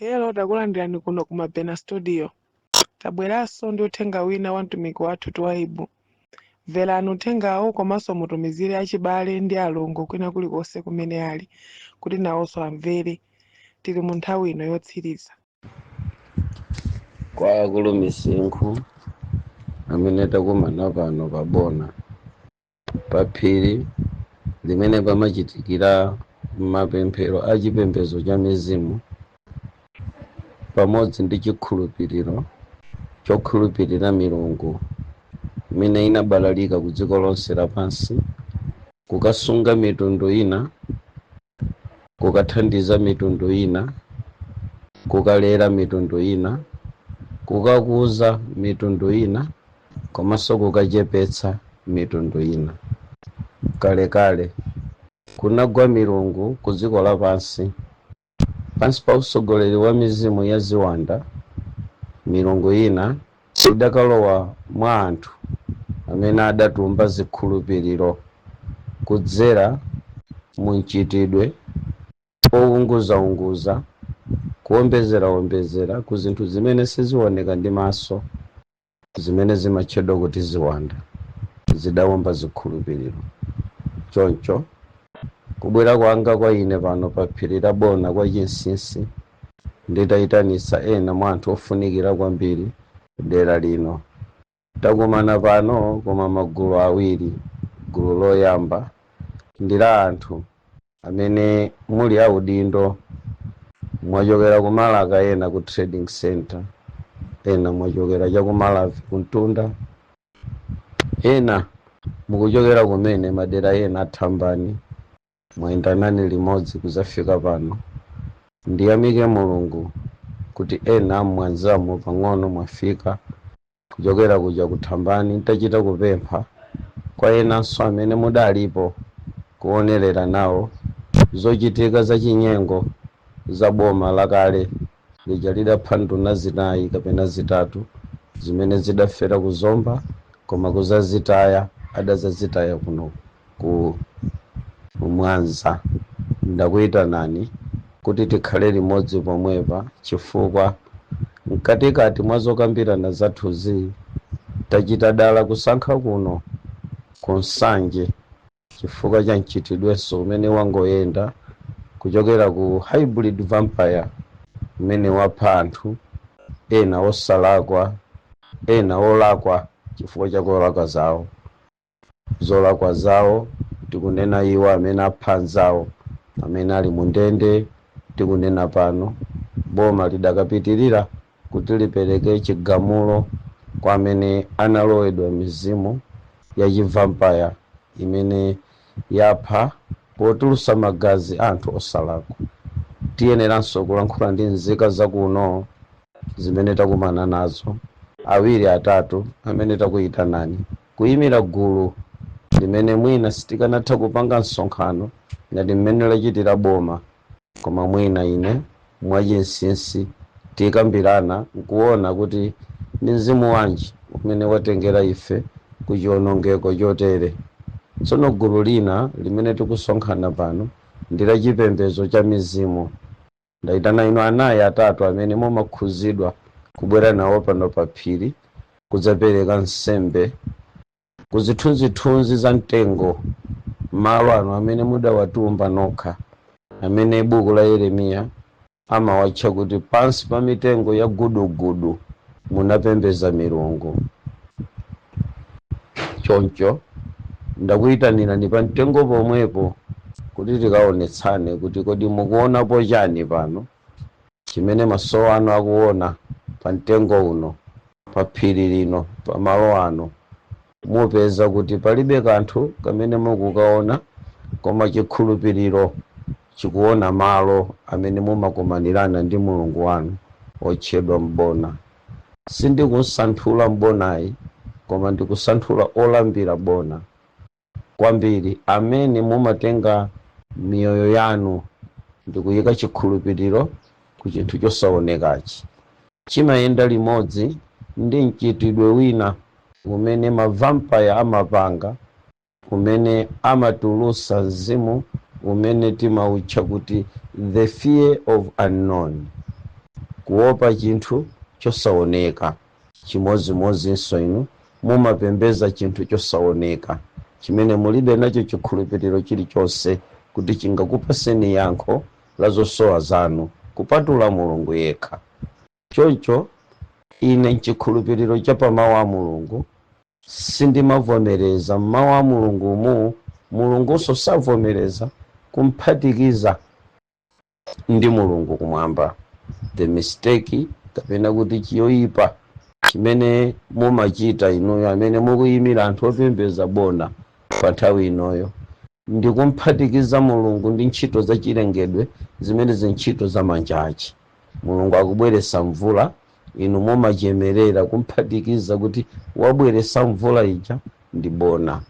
Hello, takulandirani kuno ku Mabena Studio. Tabweranso ndi uthenga wina wa mtumiki wathu Twaibu. Mverani uthengawo komanso mutumizire achibale ndi alongo kwina kulikonse kumene ali kuti nawonso amvere. Tili mu nthawi ino yotsiriza. Kwa akulu misinkhu amene takumana pano pabona pa phiri limene pamachitikira mapemphero a chipembedzo cha mizimu pamodzi ndi chikhulupiriro chokhulupirira milungu imene inabalalika ku dziko lonse lapansi kukasunga mitundu ina, kukathandiza mitundu ina, kukalera mitundu ina, kukakuza mitundu ina, komanso kukachepetsa mitundu ina. Kalekale kunagwa milungu ku dziko lapansi pansi pa utsogoleri wa mizimu ya ziwanda. Milungu ina idakalowa mwa anthu amene adatumba zikhulupiriro kudzera mu mchitidwe owunguzaunguza, kuwombezerawombezera ku zinthu zimene sizioneka ndi maso, zimene zimatchedwa kuti ziwanda, zidawomba zikhulupiriro. Choncho kubwera kwanga kwa ine pano pa phiri la Bona kwa chinsinsi, nditayitanitsa ena mwa anthu ofunikira kwambiri dera lino, takumana pano koma magulu awiri. Gulu loyamba ndi la anthu amene muli audindo, mwachokera ku Malaka, ena ku trading center, ena mwachokera chakumalavi kuntunda, ena mukuchokera kumene madera ena athambani, mwayendanani limodzi kuzafika pano. Ndiyamike Mulungu kuti ena mwanzamo pang'ono mwafika kuchokera kuja kuthambani, ntachita kupempha kwa enanso amene mudalipo kuonerera nawo zochitika za chinyengo za boma lakale lija lidapha nduna zinayi kapena zitatu zimene zidafera kuzomba, koma kuzazitaya adazazitaya kuno ku Mwanza. Ndakuyitanani kuti tikhale limodzi pomwepa, chifukwa mkatikati mwa zokambirana zathuzi tachita dala kusankha kuno ku Nsanje chifukwa cha mchitidwenso umene wangoyenda kuchokera ku hybrid vampire umene wapha anthu ena osalakwa, ena olakwa chifukwa cha zolakwa zawo. Zolakwa zawo tikunena iwo amene apha anzawo amene ali mu ndende. Tikunena pano boma lidakapitirira kuti lipereke chigamulo kwa amene analowedwa mizimu ya chivampire imene yapha potulusa magazi anthu osalakwa. Tiyeneranso kulankhula ndi nzika zakuno zimene takumana nazo, awiri atatu amene takuyitanani kuyimira gulu limene mwina sitikanatha kupanga msonkhano ngati mmene lachitira boma, koma mwina ine mwachinsinsi tikambirana nkuona kuti ndi mzimu wanji umene watengera ife kuchiwonongeko chotere. Tsono gulu lina limene tikusonkhana pano ndi la chipembedzo cha mizimu. Ndayitana inu anayi atatu amene mumakhuzidwa kubwera nawo pano pa phiri kudzapereka nsembe ku zithunzithunzi za mtengo, malo ano amene mudawatumba nokha, amene buku la Yeremiya amawatcha kuti pansi pa mitengo ya gudugudu munapembeza milungu. Choncho ndakuyitanirani pa mtengo pomwepo kuti tikaonetsane kuti kodi mukuonapo chani pano, chimene maso anu akuona pa mtengo uno, pa phiri lino, pa malo ano. Mupeza kuti palibe kanthu kamene mukukaona, koma chikhulupiriro chikuona malo amene mumakumanirana ndi Mulungu wanu otchedwa Mbona. Sindikusanthula Mbonayi, koma ndikusanthula olambira Bona kwambiri amene mumatenga miyoyo yanu ndikuyika chikhulupiriro ku chinthu chosaonekachi. Chimayenda limodzi ndi mchitidwe wina umene mavampire amapanga, umene amatulusa mzimu umene timawutcha kuti the fear of unknown. Kuopa chinthu chosaoneka. Chimodzimodzinso inu mumapembeza chinthu chosaoneka chimene mulibe nacho chikhulupiriro chilichonse kuti chingakupaseni yankho la zosowa zanu kupatula Mulungu yekha. Choncho ine mchikhulupiriro cha pamawu a Mulungu sindimavomereza mmawu a Mulungumu, Mulungunso savomereza kumphatikiza ndi Mulungu kumwamba. The mistake kapena kuti chiyoipa chimene mumachita inuyo amene mukuyimira anthu opembeza bona pa nthawi inoyo ndi kumphatikiza Mulungu ndi ntchito za chilengedwe zimene zintchito za manja ache. Mulungu akubweresa mvula, inu mumachemerera kumphatikiza kuti wabweresa mvula ija ndi bona.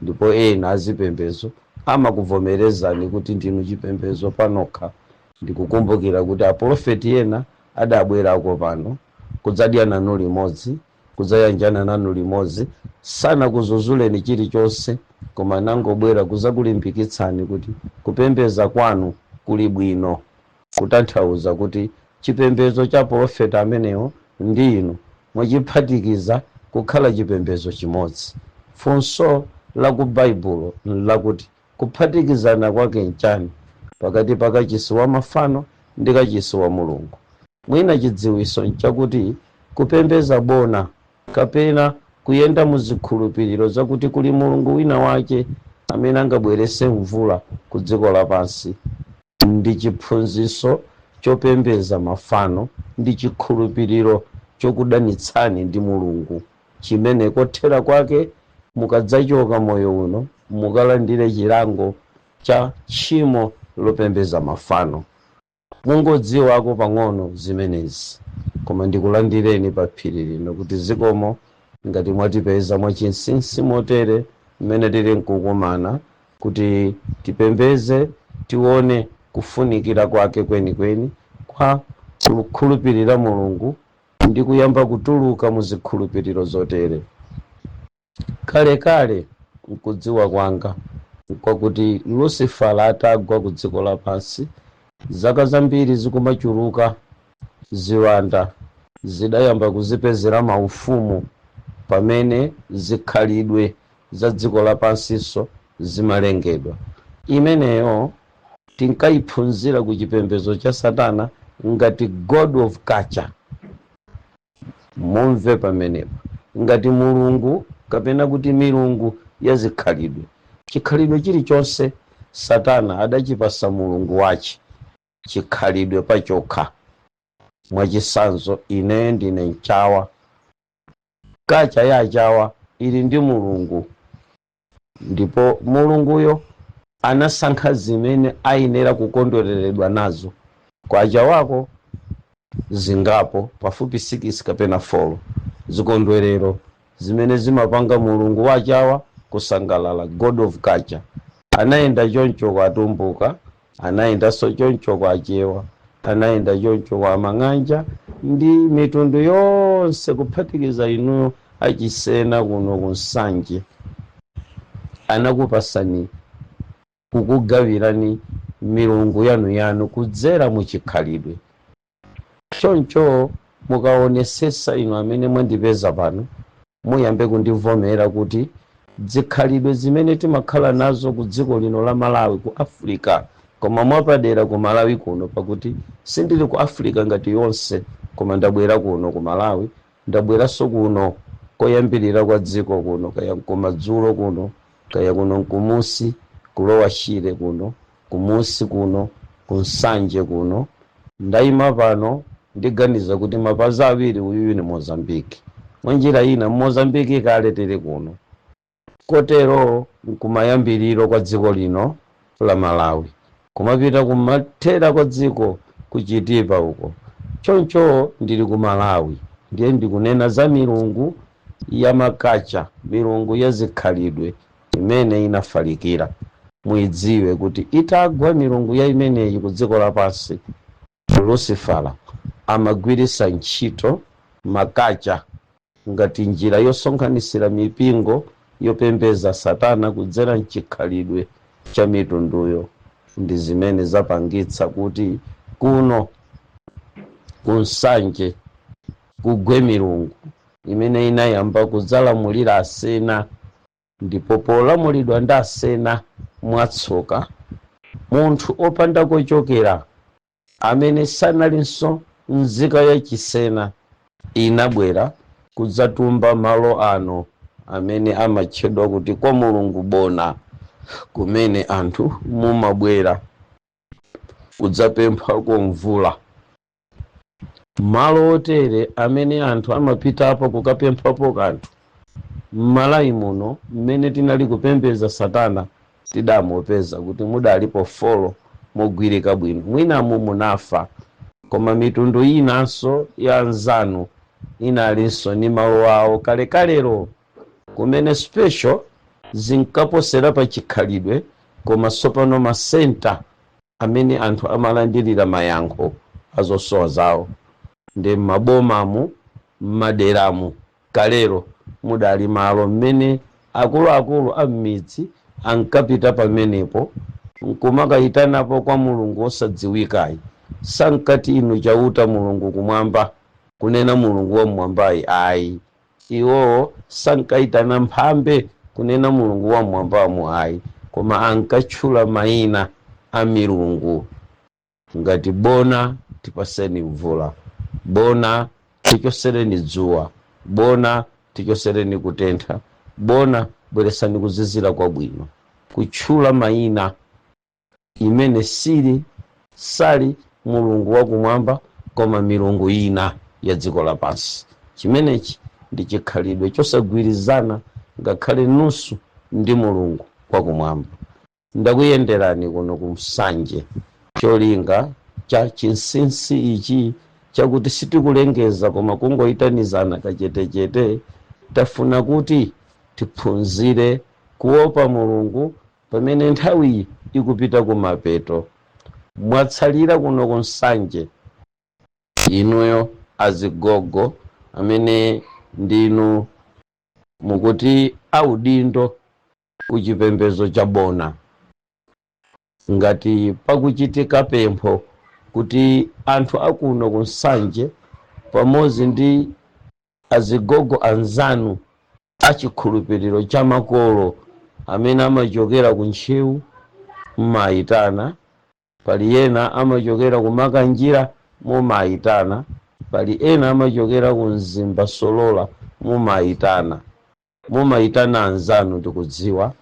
Ndipo ena azipembezo amakuvomerezani kuti ndinu chipembezo panokha. Ndikukumbukira kuti aprofeti ena adabwerako pano kudzadya nanu limodzi, kudzayanjana nanu limodzi, sanakuzuzuleni chilichonse, koma anangobwera kuzakulimbikitsani kuti kupembeza kwanu kuli bwino, kutanthauza kuti chipembezo cha profeti amenewo ndi inu mwachiphatikiza kukhala chipembezo chimodzi. Funso la ku Baibulo lakuti kuphatikizana kwake nchani pakati pa kachisi wa mafano ndi kachisi wa Mulungu? Mwina chidziwiso nchakuti kupembeza bona kapena kuyenda muzikhulupiriro zakuti kuli Mulungu wina wake amene angabwerese mvula ku dziko lapansi ndi chiphunzitso chopembeza mafano ndi chikhulupiriro chokudanitsani ndi Mulungu, chimene kothera kwake mukadzachoka moyo uno mukalandire chilango cha tchimo lopembeza mafano. Mungodziwako pang'ono zimenezi, koma ndikulandireni pa phiri lino kuti zikomo ngati mwatipeza mwachinsinsi motere mmene tili nkukumana kuti tipembeze, tione kufunikira kwake kwenikweni kwa kukhulupirira Mulungu ndi kuyamba kutuluka mu zikhulupiriro zotere. Kalekale nkudziwa kwanga nkwakuti Lucifera atagwa ku dziko lapansi, zaka zambiri zikumachuluka, ziwanda zidayamba kuzipezera maufumu pamene zikhalidwe za dziko lapansinso zimalengedwa. Imeneyo tinkayiphunzira ku chipembedzo cha Satana ngati god of culture. Mumve pamenepa, ngati mulungu kapena kuti milungu ya zikhalidwe. Chikhalidwe chilichonse Satana adachipasa mulungu wache chikhalidwe pachokha. Mwachisanzo, ine ndine Mchawa, culture ya Achawa ili ndi mulungu, ndipo mulunguyo anasankha zimene ayenera kukondwereredwa nazo kwa Achawako, zingapo pafupi 6 kapena 4 zikondwerero zimene zimapanga mulungu wa Achawa kusangalala, god of culture. Anayenda choncho kwa Atumbuka, anayendanso choncho kwa Achewa, anayenda choncho kwa Amang'anja ndi mitundu yonse kuphatikiza inuyo Achisena kuno kuNsanje. Anakupasani, kukugawirani milungu yanu yanu kudzera mu chikhalidwe. Choncho mukaonesesa inu amene mwandipeza pano, muyambe kundivomera kuti zikhalidwe zimene timakhala nazo ku dziko lino la Malawi, ku Africa, koma mwapadera ku Malawi kuno, pakuti sindili ku Africa ngati yonse, koma ndabwera kuno ku Malawi, ndabweranso kuno koyambirira kwa dziko kuno, kaya kumadzulo kuno, kaya kuno nkumusi kulowa Shire kuno, kumusi kuno kuNsanje kuno. Ndayima pano ndiganiza kuti mapazi awiri uyuyu ni Mozambiki, mwanjira ina Mozambiki kale tili kuno, kotero nkumayambiriro kwa dziko lino la Malawi, kumapita kumathera kwa dziko kuChitipa uko. Choncho ndili ku Malawi, ndiye ndikunena za milungu ya ma culture, milungu ya zikhalidwe imene inafalikira. Muidziwe kuti itagwa milungu ya imeneyi ku dziko lapansi, Lucifera amagwirisa ntchito ma culture ngati njira yosonkhanisira mipingo yopembeza Satana kudzera mchikhalidwe cha mitunduyo. Ndi zimene zapangitsa kuti kuno Ku Nsanje kugwe milungu imene inayamba kudzalamulira Asena, ndipo polamulidwa ndi Asena, mwatsoka munthu opanda kochokera amene sanalinso nzika ya Chisena inabwera kudzatumba malo ano amene amatchedwa kuti kwa Mulungu Bona, kumene anthu mumabwera kudzapemphako mvula. Malo otere amene anthu amapitapo kukapemphapo kanthu m'Malawi muno, mmene tinali kupembedza Satana, tidamupeza kuti mudalipo 4 mogwirika bwino. Mwinamu munafa, koma mitundu inanso ya anzanu inalinso ni malo awo kalekalero, kumene special zinkaposera pa chikhalidwe, koma tsopano ma center amene anthu amalandirira mayankho azosowa zawo ndi m'mabomamu, m'maderamu. Kalero mudali malo mmene akuluakulu a m'midzi ankapita pamenepo nkumakayitanapo kwa Mulungu osadziwikayi. Sankati, "Inu Chauta Mulungu kumwamba," kunena Mulungu wamwambayi, ayi. Iwowo sankayitana mphambe kunena Mulungu wamwambamo, ayi, koma ankatchula mayina a milungu ngati, "Bona, tipaseni mvula. Bona, tichosereni dzuwa. Bona, tichosereni kutentha. Bona, bweresani kuzizira kwabwino." Kutchula mayina imene sili sali Mulungu wakumwamba, koma milungu ina ya dziko lapansi. Chimenechi ndi chikhalidwe chosagwirizana ngakhale nusu ndi Mulungu wakumwamba. Ndakuyenderani kuno ku Nsanje cholinga cha chinsinsi ichi chakuti sitikulengeza, koma kungoyitanizana kachetechete. Tafuna kuti tiphunzire kuopa Mulungu pamene nthawiyi ikupita kumapeto. Mwatsalira kuno ku Nsanje inuyo azigogo amene ndinu mukuti audindo ku chipembedzo cha Bona, ngati pakuchitika pempho kuti anthu akuno ku Nsanje pamodzi ndi azigogo anzanu achikhulupiriro cha makolo amene amachokera ku Ntcheu mumayitana, pali ena amachokera ku Makanjira mumayitana, pali ena amachokera ku Mzimba Solola mumayitana, mumayitana anzanu. Ndikudziwa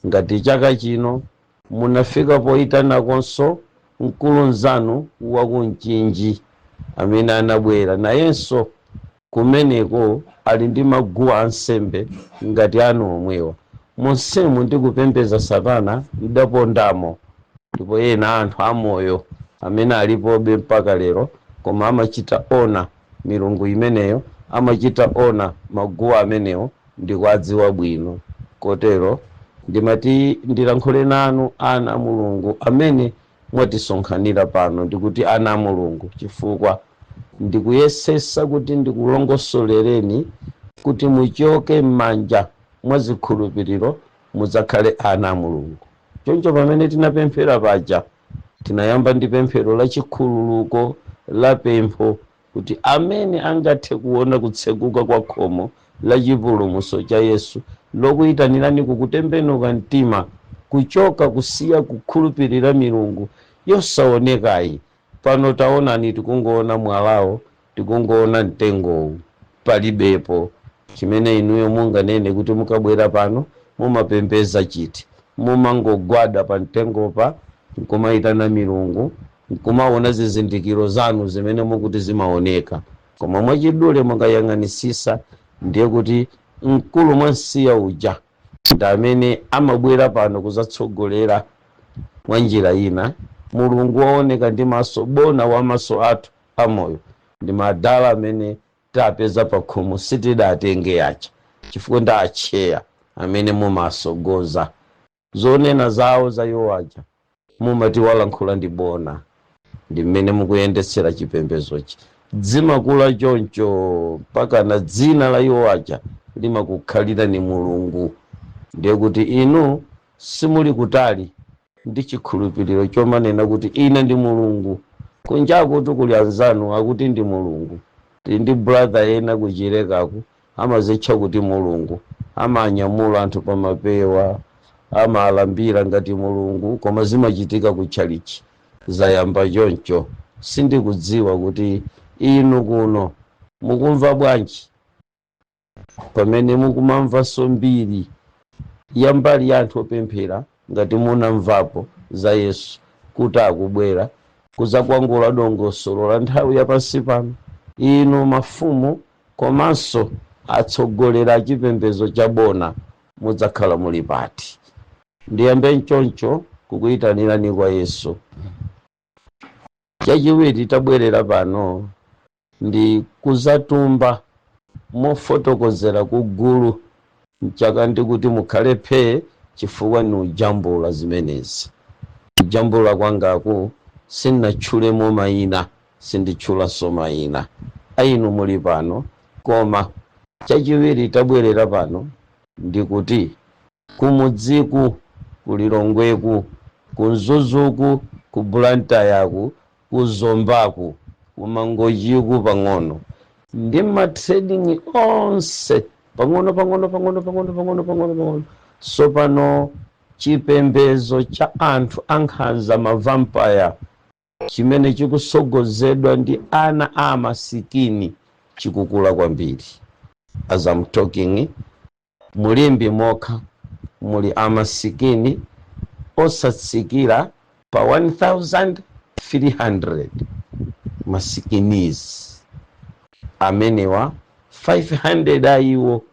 ngati chaka chino munafika poyitanakonso mkulu nzanu wa ku Mchinji amene anabwera nayenso kumeneko ali ndi maguwa ansembe ngati anu omwewa. Monsemu ndikupembedza Satana mdapondamo, ndipo ena anthu amoyo amene alipobe mpaka lero, koma amachita honour milungu imeneyo, amachita honour maguwa amenewo, ndikuadziwa bwino. Kotero ndimati ndilankhule nanu ana a Mulungu amene mwatisonkhanira pano. Ndikuti ana a Mulungu chifukwa ndikuyesesa kuti ndikulongosolereni kuti muchoke m'manja mwa zikhulupiriro, mudzakhale ana a Mulungu. Choncho pamene tinapemphera paja, tinayamba ndi pemphero la chikhululuko, la pempho kuti amene angathe kuona kutsekuka kwa khomo la chipulumutso cha Yesu lokuyitanirani kukutembenuka mtima, kuchoka kusiya kukhulupirira milungu yosaonekayi. Pano taonani, tikungoona mwalawo, tikungoona mtengowu, palibepo chimene inuyo munganene kuti mukabwera pano mumapembeza chiti. Mumangogwada pa mtengopa nkumayitana milungu, nkumaona zizindikiro zanu zimene mukuti zimaoneka. Koma mwachidule mukayang'anisisa, ndiye kuti mkulu mwansiya uja ndi amene amabwera pano kuzatsogolera mwa njira ina Mulungu waoneka ndi maso, Bona wa maso athu amoyo, ndi madala amene tapeza pa khomo. Sitidatenge aja chifukwa ndi acheya amene mumasogoza zonena zawo za iwo aja, mumati walankhula ndi Bona. Ndi mmene mukuyendetsera chipembezochi. Dzimakula choncho mpaka na dzina la iwo aja limakukhalira ni Mulungu. Ndiye kuti inu simuli kutali ndi chikhulupiriro chomanena kuti ine ndi Mulungu. Kunjakutu kuli anzanu akuti ndi Mulungu. Tili ndi brother ena kuchilekaku, amazitcha kuti Mulungu, amanyamula anthu pamapewa, amalambira ngati Mulungu, koma zimachitika kutchalichi. Zayamba choncho. Sindikudziwa kuti inu kuno mukumva bwanji pamene mukumamvanso mbiri ya mbali ya anthu opemphera, ngati munamvapo za Yesu kuti akubwera kuzakwangula dongosolo la nthawi yapansi pano. Inu mafumu komanso atsogoleri a chipembedzo cha bona, mudzakhala muli pati? Ndiyambe nchoncho kukuyitanirani kwa Yesu. Chachiwiri, tabwerera pano ndi kuzatumba mofotokozera ku gulu mchaka, ndikuti mukhale phee, chifukwa ni ujambula zimenezi. Kujambula kwangaku sindinatchulemo mayina, sinditchulanso mayina ainu muli pano. Koma chachiwiri, tabwerera pano ndikuti kumudziku, kulilongweku, kumzuzuku, ku Blantyreku, kuzombaku, kumangochiku pang'ono, ndi ma trading onse pang'ono pang'ono pang'ono pang'ono pang'ono pang'ono pang'ono, sopano chipembedzo cha anthu ankhanza, ma vampire, chimene chikusogozedwa ndi ana a masikini chikukula kwambiri. As I'm talking, mulimbi mokha muli amasikini osatsikira pa 1300 masikinis. Amenewa 500 ayiwo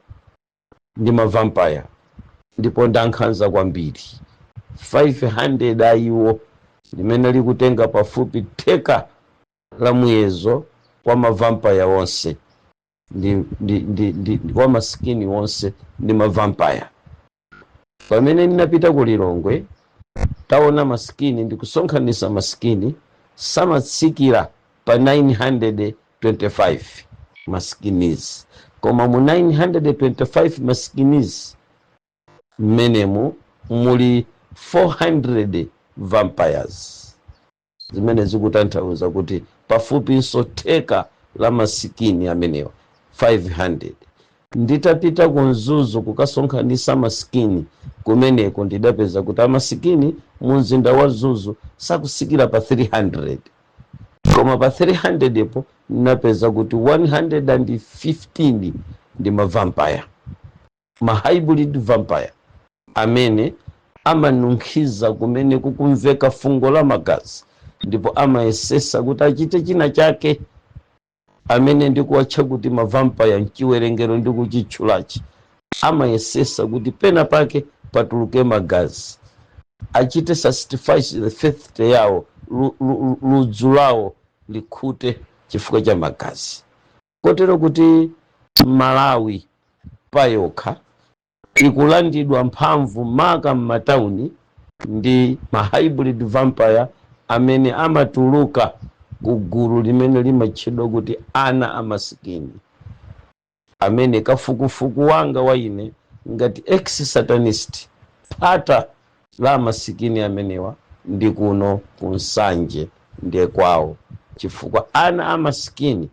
ndi ma vampire ndipo ndankhanza kwambiri. 500 ayiwo limene likutenga pafupi theka la muyezo wa ma vampire wonse ndi wa masikini wonse ndi ma vampire. Pamene ndinapita ku Lilongwe, taona masikini ndikusonkhanisa masikini, samatsikira pa 925 maskinis. Koma mu 925 maskinis mmenemu muli 400 vampires, zimene zikutanthauza kuti pafupiso theka la masikini amenewa, 500. Nditapita ku Mzuzu kukasonkhanisa masikini kumeneko, ndidapeza kuti amasikini mu mzinda wa Mzuzu sakusikira pa 300. Koma pa 300 po ndinapeza kuti 115 ndi ma vampire, ma hybrid vampire amene amanunkhiza kumene kukumveka fungo la magazi, ndipo amayesesa kuti achite china chake. Amene ndikuwatcha kuti ma vampire mchiwerengero ndikuchitchulachi, amayesesa kuti pena pake patuluke magazi, achite satisfy the thirst yawo, ludzu lawo likhute chifukwa cha magazi. Kotero kuti Malawi payokha ikulandidwa mphamvu, maka m'matawuni, ndi ma hybrid vampire amene amatuluka ku gulu limene limatchedwa kuti ana amasikini, amene kafukufuku wanga wa ine ngati ex satanist, phata la amasikini amenewa ndi kuno kunsanje, ndiye kwawo, chifukwa ana amasikini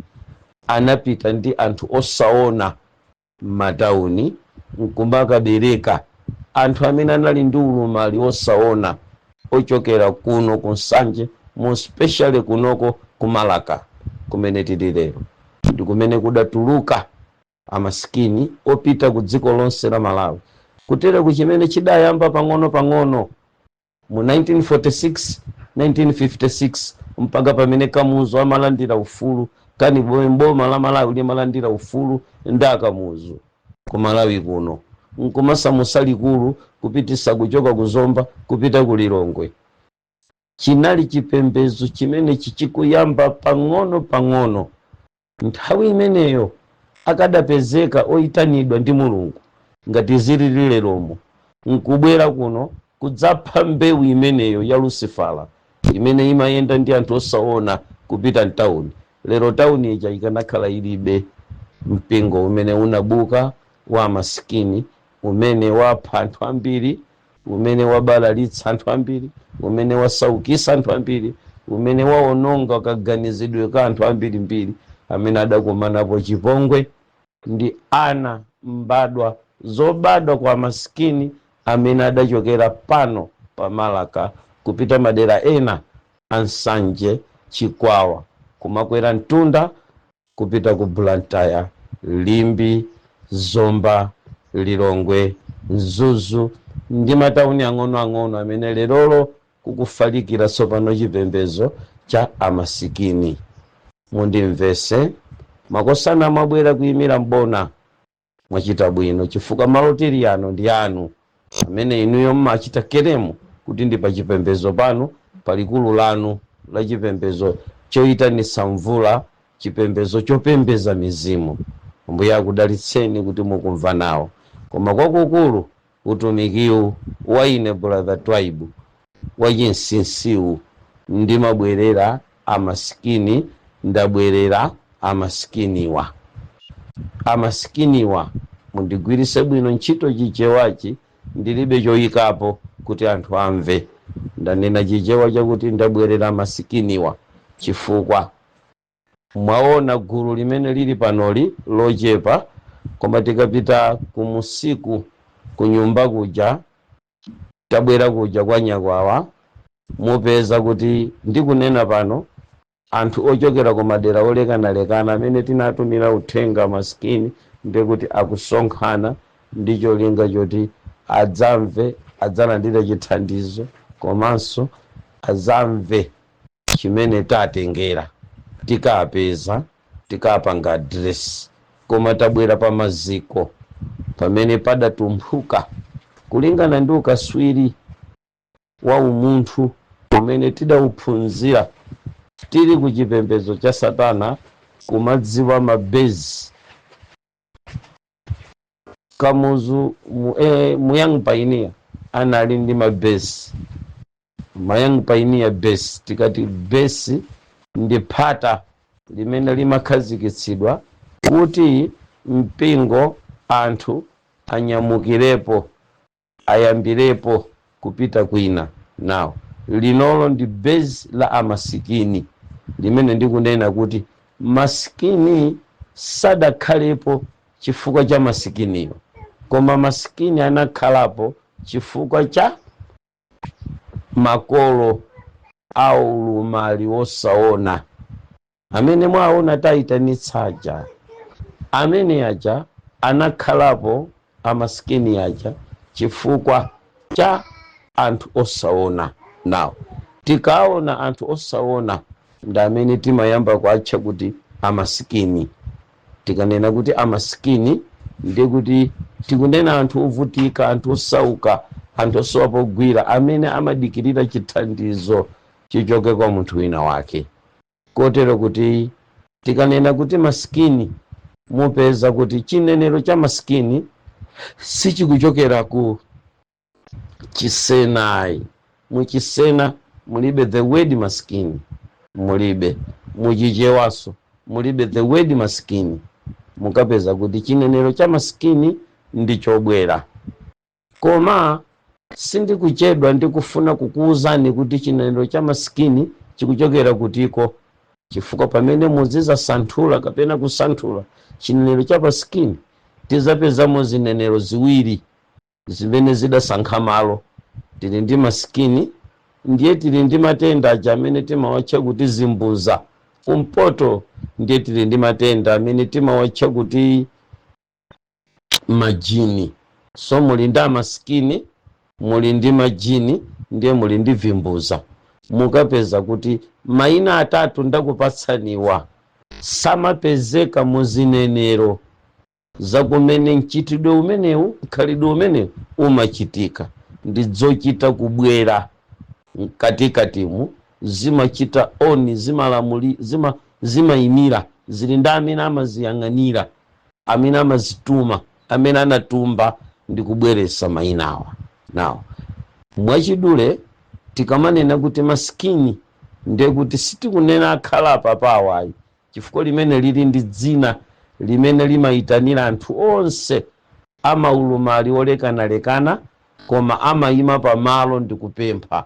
anapita ndi anthu osaona m'matawuni nkumakabereka anthu amene anali ndi ulumali osaona ochokera kuno kunsanje, mo especially kunoko kumalaka kumene tili lero, ndi kumene kudatuluka amasikini opita ku dziko lonse la Malawi. Kutere kuchimene chidayamba pang'ono pang'ono mu 1946, 1956, mpaka pamene Kamuzu amalandira ufulu, kani boma la Malawi limalandira ufulu ndi akamuzu ku Malawi kuno, nkumasamusa likulu kupitisa kuchoka ku Zomba kupita ku Lilongwe, chinali chipembedzo chimene chichikuyamba pang'ono pang'ono. Nthawi imeneyo akadapezeka oyitanidwa ndi Mulungu ngati zilili leromo, nkubwera kuno kudzapha mbewu imeneyo ya Lucifera imene imayenda ndi anthu osaona kupita mtawuni, lero tawuni ija ikanakhala ilibe mpingo umene unabuka wa masikini, umene wapha anthu ambiri, umene wabalalitsa anthu ambiri, umene wasaukisa anthu ambiri. Umene waononga kaganizidwe ka anthu ambirimbiri amene adakumanapo chipongwe ndi ana mbadwa zobadwa kwa masikini amene adachokera pano pa Malaka kupita madera ena a Nsanje, Chikwawa, kumakwera mtunda kupita ku Blantyre, Limbe, Zomba, Lilongwe, Mzuzu ndi matawuni ang'onoang'ono amene lerolo kukufalikira tsopano chipembedzo cha amasikini. Mundimvese, makosana, mwabwera kuyimira mbona, mwachita bwino, chifukwa malo tili ano ndi anu amene inuyo mmachita claim kuti ndi pachipembedzo panu, palikulu lanu la chipembedzo choyitanitsa mvula, chipembedzo chopembeza mizimu. Mbuye akudalitseni kuti mukumva nawo. Koma kwakukulu, utumikiwu wa ine Brother Twaibu wachinsinsiwu, ndimabwerera amasikini. Ndabwerera amasikiniwa. Amasikiniwa, mundigwirise bwino ntchito Chichewachi, ndilibe choyikapo kuti anthu amve. Ndanena Chichewa chakuti ndabwerera masikiniwa chifukwa mwaona gulu limene lili panoli lochepa, koma tikapita kumusiku, kunyumba kuja tabwera kuja kwa nyakwawa, mupeza kuti ndikunena pano anthu ochokera ku madera olekanalekana amene tinatumira uthenga masikini, ndikuti akusonkhana ndi cholinga choti adzamve, adzalandire chithandizo, komanso adzamve chimene tatengera. Tikapeza, tikapanga address. Koma tabwera pa maziko pamene padatumphuka kulingana ndi ukaswiri wa umunthu umene tidauphunzira tili ku chipembedzo cha satana, kumadziwa ma base. Kamuzu mu Young Pioneer anali ndi ma base, ma Young Pioneer base. Tikati base, ndi phata limene limakhazikitsidwa kuti mpingo, anthu anyamukirepo, ayambirepo kupita kwina. Nawo linolo ndi base la amasikini limene ndikunena kuti masikini sadakhalepo chifukwa cha masikiniyo, koma masikini anakhalapo chifukwa cha makolo aulumali wosaona amene mwaona tayitanitsaja. Amene aja anakhalapo amasikini aja chifukwa cha anthu osaona. Nawo tikaona anthu osaona ndi amene timayamba kuatcha kuti amasikini. Tikanena kuti amasikini, ndiye kuti tikunena anthu ovutika, anthu osauka, anthu osowa pogwira, amene amadikirira chithandizo chichoke kwa munthu wina wake. Kotero kuti tikanena kuti masikini, mupeza kuti chinenero cha masikini sichikuchokera ku Chisenayi. Muchisena mulibe the word masikini, mulibe. Muchichewaso mulibe the word masikini. Mukapeza kuti chinenero cha masikini ndi chobwera. Koma sindikuchedwa, ndikufuna kukuwuzani kuti chinenero cha masikini chikuchokera kutiko, chifukwa pamene muzizasanthula kapena kusanthula chinenero cha masikini, tizapezamo zinenero ziwiri zimene zidasankha malo. Tili ndi masikini, ndiye tili ndi matenda aja amene timawatcha kuti zimbuza kumpoto, ndiye tili ndi matenda amene timawatcha kuti majini. So muli ndi amasikini, muli ndi majini, ndiye muli ndi vimbuza. Mukapeza kuti mayina atatu ndakupatsaniwa samapezeka muzinenero zakumene mchitidwe umenewu, mkhalidwe umenewu umachitika. Ndi zochita kubwera mkatikatimu, zimachita oni, zimalamuli, zimayimira, zili ndi amene amaziyang'anira, amene amazituma, amene anatumba ndi kubweresa mayinawa. Nawo mwachidule, tikamanena kuti masikini, ndiye kuti sitikunena akhala apapawayi, chifukwa limene lili ndi dzina limene limayitanira anthu onse amaulumali olekanalekana, koma amayima pamalo ndi kupempha.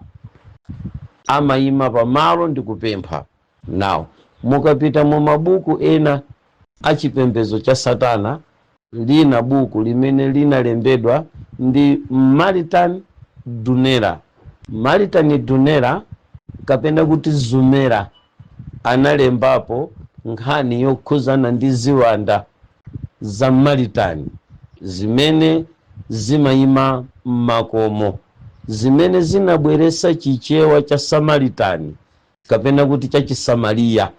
Amayima pamalo ndi kupempha. Now, mukapita mu mabuku ena achipembedzo cha satana, lina buku limene linalembedwa ndi Maritan Dunera, Maritan Dunera kapena kuti Zumera, analembapo nkhani yokhuzana ndi ziwanda za Maritani zimene zimayima m'makomo, zimene zinabweresa Chichewa cha Samaritani kapena kuti cha Chisamariya.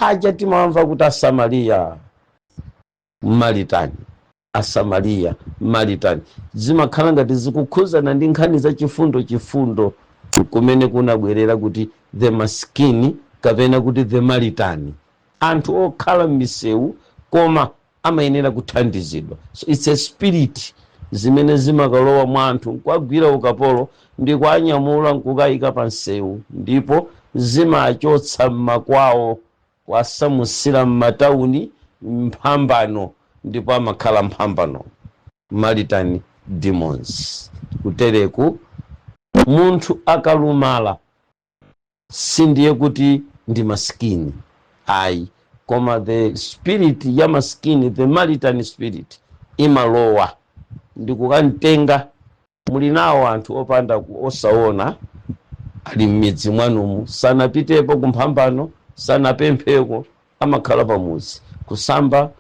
Aja timamva kuti Asamariya, Maritani, Asamariya, Maritani, zimakhala ngati zikukhuzana ndi nkhani za chifundo. Chifundo kumene kunabwerera kuti the maskini kapena kuti the Maritani, anthu okhala m'misewu koma amayenera kuthandizidwa. So it's a spirit zimene zimakalowa mwa anthu nkuagwira ukapolo ndi kuanyamula nkukayika pa msewu, ndipo zimachotsa mmakwawo, kuwasamusira m'matawuni mphambano, ndipo amakhala mphambano, Maritani demons. Kutereku munthu akalumala sindiye kuti ndi maskini ayi, koma the spirit ya maskini, the Maritan spirit, imalowa ndikukamtenga. Muli nawo anthu opanda osaona ali m'midzi mwanumu, sanapitepo kumphambano, sanapempheko, amakhala pamuzi kusamba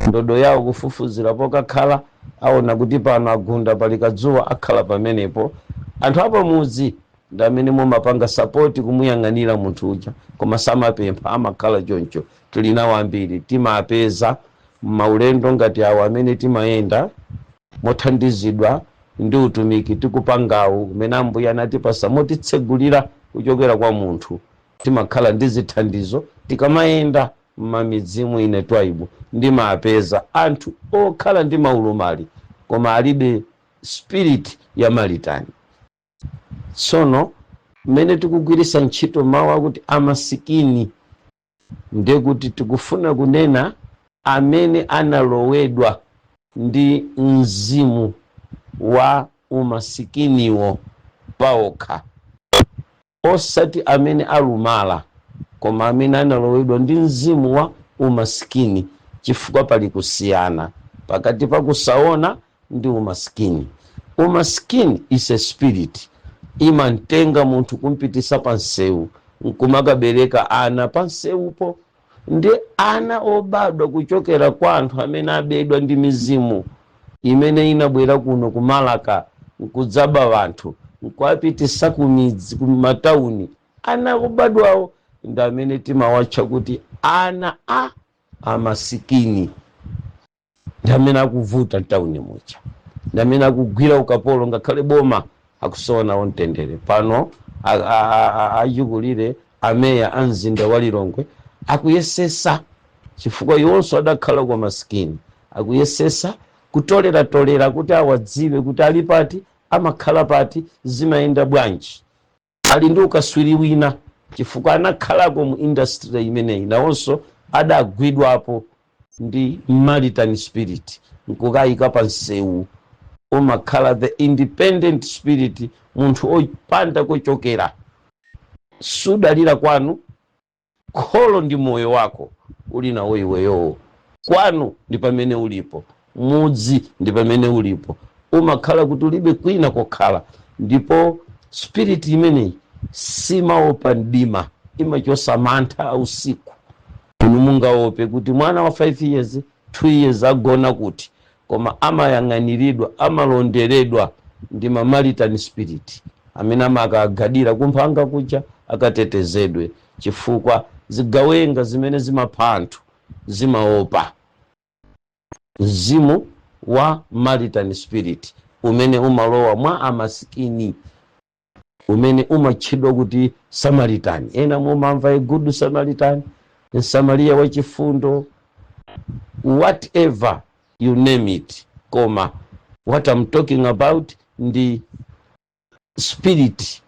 ndodo yawo, kufufuzira pokakhala, aona kuti pano agunda pali kadzuwa, akhala pamenepo. Anthu apamudzi ndi amene mumapanga support kumuyang'anira munthu uja, koma samapempha, amakhala choncho. Tili nawo ambiri, timapeza maulendo ngati awo amene timayenda mothandizidwa ndi utumiki tikupangawu kumene Ambuye anatipasa motitsegulira kuchokera kwa munthu. Timakhala ndi zithandizo tikamayenda m'mamidzimu. Ine Twaibu ndimapeza anthu okhala ndi maulumali koma alibe spirit ya Maritani. Tsono mmene tikugwiritsa ntchito mawu akuti amasikini, ndiye kuti tikufuna kunena amene analowedwa ndi mzimu wa umasikiniwo paokha, osati amene alumala, koma amene analowedwa ndi mzimu wa umasikini, chifukwa pali kusiyana pakati pa kusaona ndi umasikini. Umasikini is a spirit, imamtenga munthu kumpitisa pa nsewu nkumakabereka ana pa nsewupo. Ndi ana obadwa kuchokera kwa anthu amene abedwa ndi mizimu imene inabwera kuno kumalaka nkudzaba anthu nkuapitisa kumidzi, kumatawuni. Ana obadwawo ndi amene timawatcha kuti ana a amasikini, ndi amene akuvuta mtawuni muja, ndi amene akugwira ukapolo, ngakhale boma akusowa nawo mtendere. Pano achikulire ameya a mzinda wa Lilongwe akuyesesa, chifukwa iwonso adakhala kwa masikini, akuyesesa kutoleratolera kuti awadziwe kuti ali pati, amakhala pati, zimayenda bwanji. Ali ndi ukaswiri wina chifukwa anakhalako mu industry imeneyi, nawonso adagwidwapo ndi Maritan spirit nkukayika pa msewu. Umakhala the independent spirit, munthu opanda kochokera, sudalira kwanu. Kholo ndi moyo wako uli nawo iweyowo, kwanu ndi pamene ulipo, mudzi ndi pamene ulipo, umakhala kuti ulibe kwina kokhala. Ndipo spirit imeneyi simaopa mdima, imachosa mantha a usiku. Inu mungaope kuti mwana wa 5 years, 2 years agona kuti? Koma amayang'aniridwa, amalonderedwa ndi ma Maritan spirit amene amakagadira kumphanga kuja akatetezedwe, chifukwa zigawenga zimene zimapha anthu zimaopa mzimu wa Maritan spirit umene umalowa mwa amasikini, umene umatchedwa kuti Samaritan. Ena mumamva a Good Samaritan, Msamariya wachifundo, whatever you name it, koma what I'm talking about ndi spirit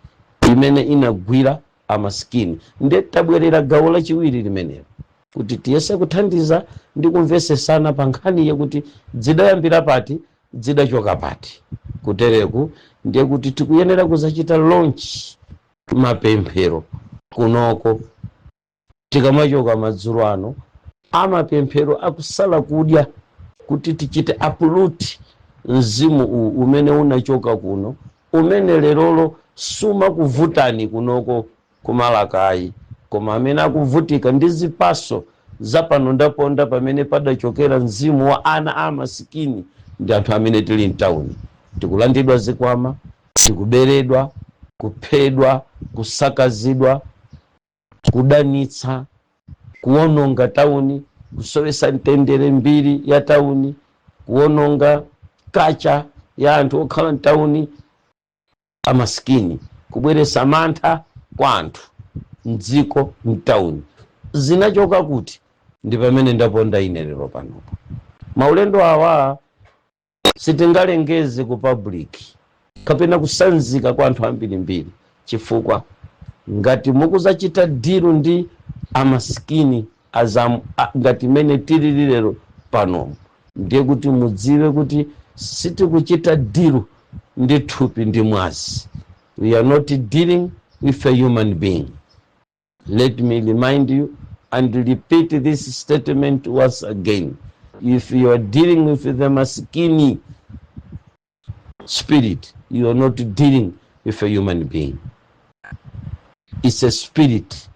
imene inagwira amasikini. Nde tabwerera gawo lachiwiri limenelo kuti tiyese kuthandiza ndi kumvesesana pa nkhani yakuti zidayambira pati, zidachoka pati. Kutereku ndiye kuti tikuyenera kuzachita launch. Mapemphero kunoko tikamachoka madzulo ano, amapemphero akusala kudya kuti tichite uproot mzimu uwu umene unachoka kuno, umene lerolo sumakuvutani kunoko kumalakayi, koma amene akuvutika ndi zipaso zapano ndaponda pamene padachokera mzimu wa ana amasikini ndi anthu amene tili mtawuni. Tikulandidwa zikwama, tikuberedwa, kuphedwa, kusakazidwa, kudanitsa, kuwononga tawuni, kusowesa mtendere mbiri ya tawuni, kuwononga kacha ya anthu okhala mtawuni amasikini, kubweresa mantha kwa anthu mdziko, mtawuni. Zinachoka kuti? Ndi pamene ndaponda ine lero panopo. Maulendo awa sitingalengeze ku public kapena kusanzika kwa anthu ambirimbiri, chifukwa ngati mukuzachita deal ndi amasikini azam, ngati mene tilili lero pano, ndiye kuti mudziwe kuti sitikuchita deal ndi thupi ndi mwazi. We are not dealing with a human being. Let me remind you and repeat this statement once again: if you are dealing with the masikini spirit, you are not dealing with a human being. It's a spirit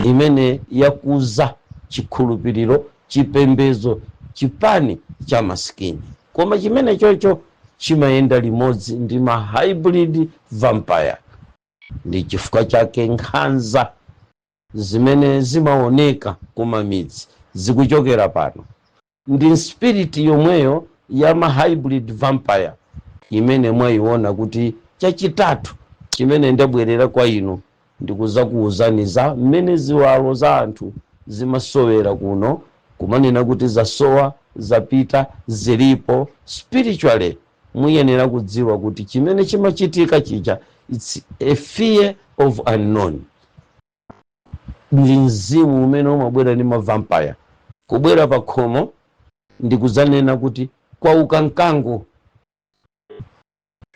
imene yakuza chikhulupiriro, chipembedzo, chipani cha masikini, koma chimene chocho chimayenda limodzi ndi ma hybrid vampire. Ndi chifukwa chake nkhanza zimene zimaoneka kumamidzi zikuchokera pano, ndi spirit yomweyo ya ma hybrid vampire imene mwayiona. Kuti chachitatu chimene ndabwerera kwa inu, ndikuzakuwuzani za mmene ziwalo za anthu zimasowera kuno, kumanena kuti zasowa, zapita, zilipo. Spiritually muyenera kudziwa kuti chimene chimachitika chija, it's a fear of unknown. Ndi mzimu umene umabwera ndi mavampire, kubwera pa khomo ndikuzanena kuti kwauka mkango.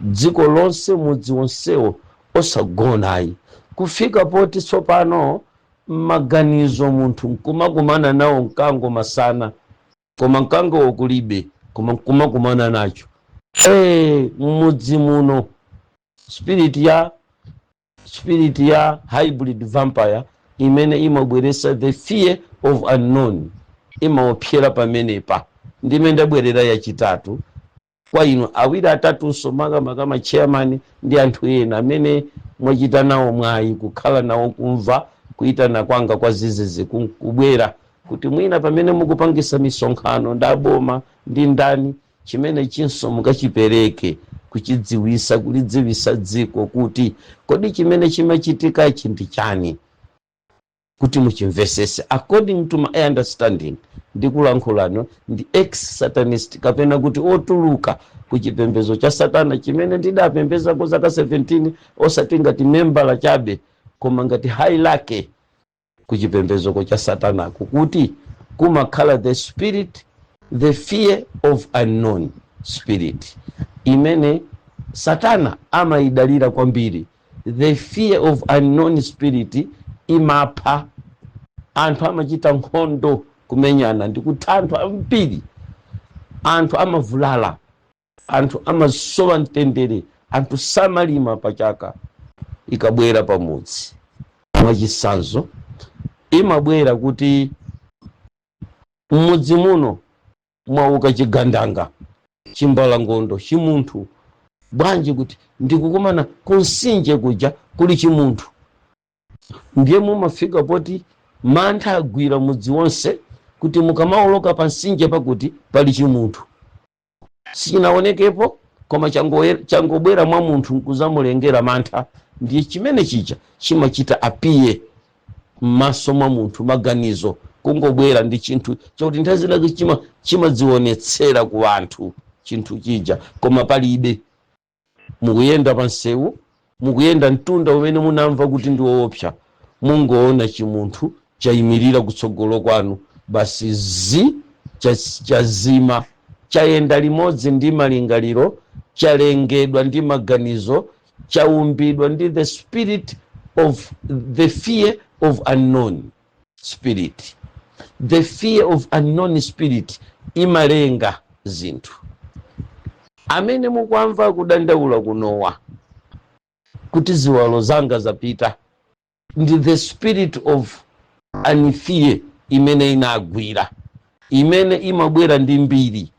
Dziko lonse, mudzi wonsewo osagonayi, kufika poti tsopano mmaganizo munthu nkumakumana nawo mkango masana, koma mkangowo kulibe, koma nkumakumana nacho. Mmudzi muno spirit ya hybrid vampire imene imabweresa the fear of unknown imaopsera pamenepa. Ndime ndabwerera yachitatu kwa inu awiri atatunso, makamaka ma chairman ndi anthu ena amene mwachita nawo mwayi kukhala nawo, kumva kuyitana kwanga kwa zizizi, kubwera kuti mwina pamene mukupangisa misonkhano ndi aboma ndi ndani, chimene chinso mukachipereke kuchidziwisa, kulidziwisa dziko kuti kodi chimene chimachitikachi ndi chani, kuti muchimvesese. According to my understanding, ndikulankhulano ndi ex satanist kapena kuti otuluka ku chipembedzo cha satana chimene ndidapembezako zaka 17, osati ngati membala chabe, koma ngati hierarchy ku chipembedzoko cha satanako, kuti kumakhala the spirit, the fear of unknown spirit imene satana amayidalira kwambiri. The fear of unknown spirit imapha anthu, amachita nkhondo, kumenyana ndikutha anthu ambiri, anthu amavulala, anthu amasowa mtendere, anthu samalima pachaka. Ikabwera pamudzi, mwachisanzo, imabwera kuti m'mudzi muno mwauka chigandanga, chimbalangondo, chimunthu bwanji, kuti ndikukumana kunsinje kuja kuli chimunthu. Ndiye mumafika poti mantha agwira mudzi wonse kuti mukamawoloka pa mtsinje pakuti pali chimunthu, sichinaonekepo, koma changobwera mwa munthu nkuzamulengera mantha. Ndiye chimene chija chimachita appear m'maso mwa munthu, maganizo, kungobwera ndi chinthu chakuti nthawi zinake chimadzionetsera ku anthu chinthu chija, koma palibe. Mukuyenda pa msewu, mukuyenda mtunda umene munamva kuti ndi woopsa, mungoona chimunthu chayimirira kutsogolo kwanu, basi zi chazima, chayenda limodzi ndi malingaliro, chalengedwa ndi maganizo. Chaumbidwa ndi the spirit of the fear of unknown spirit. The fear of unknown spirit imalenga zinthu. Amene mukwamva kudandaula kunowa kuti ziwalo zanga zapita, ndi the spirit of unfear imene inagwira, imene imabwera ndi mbiri.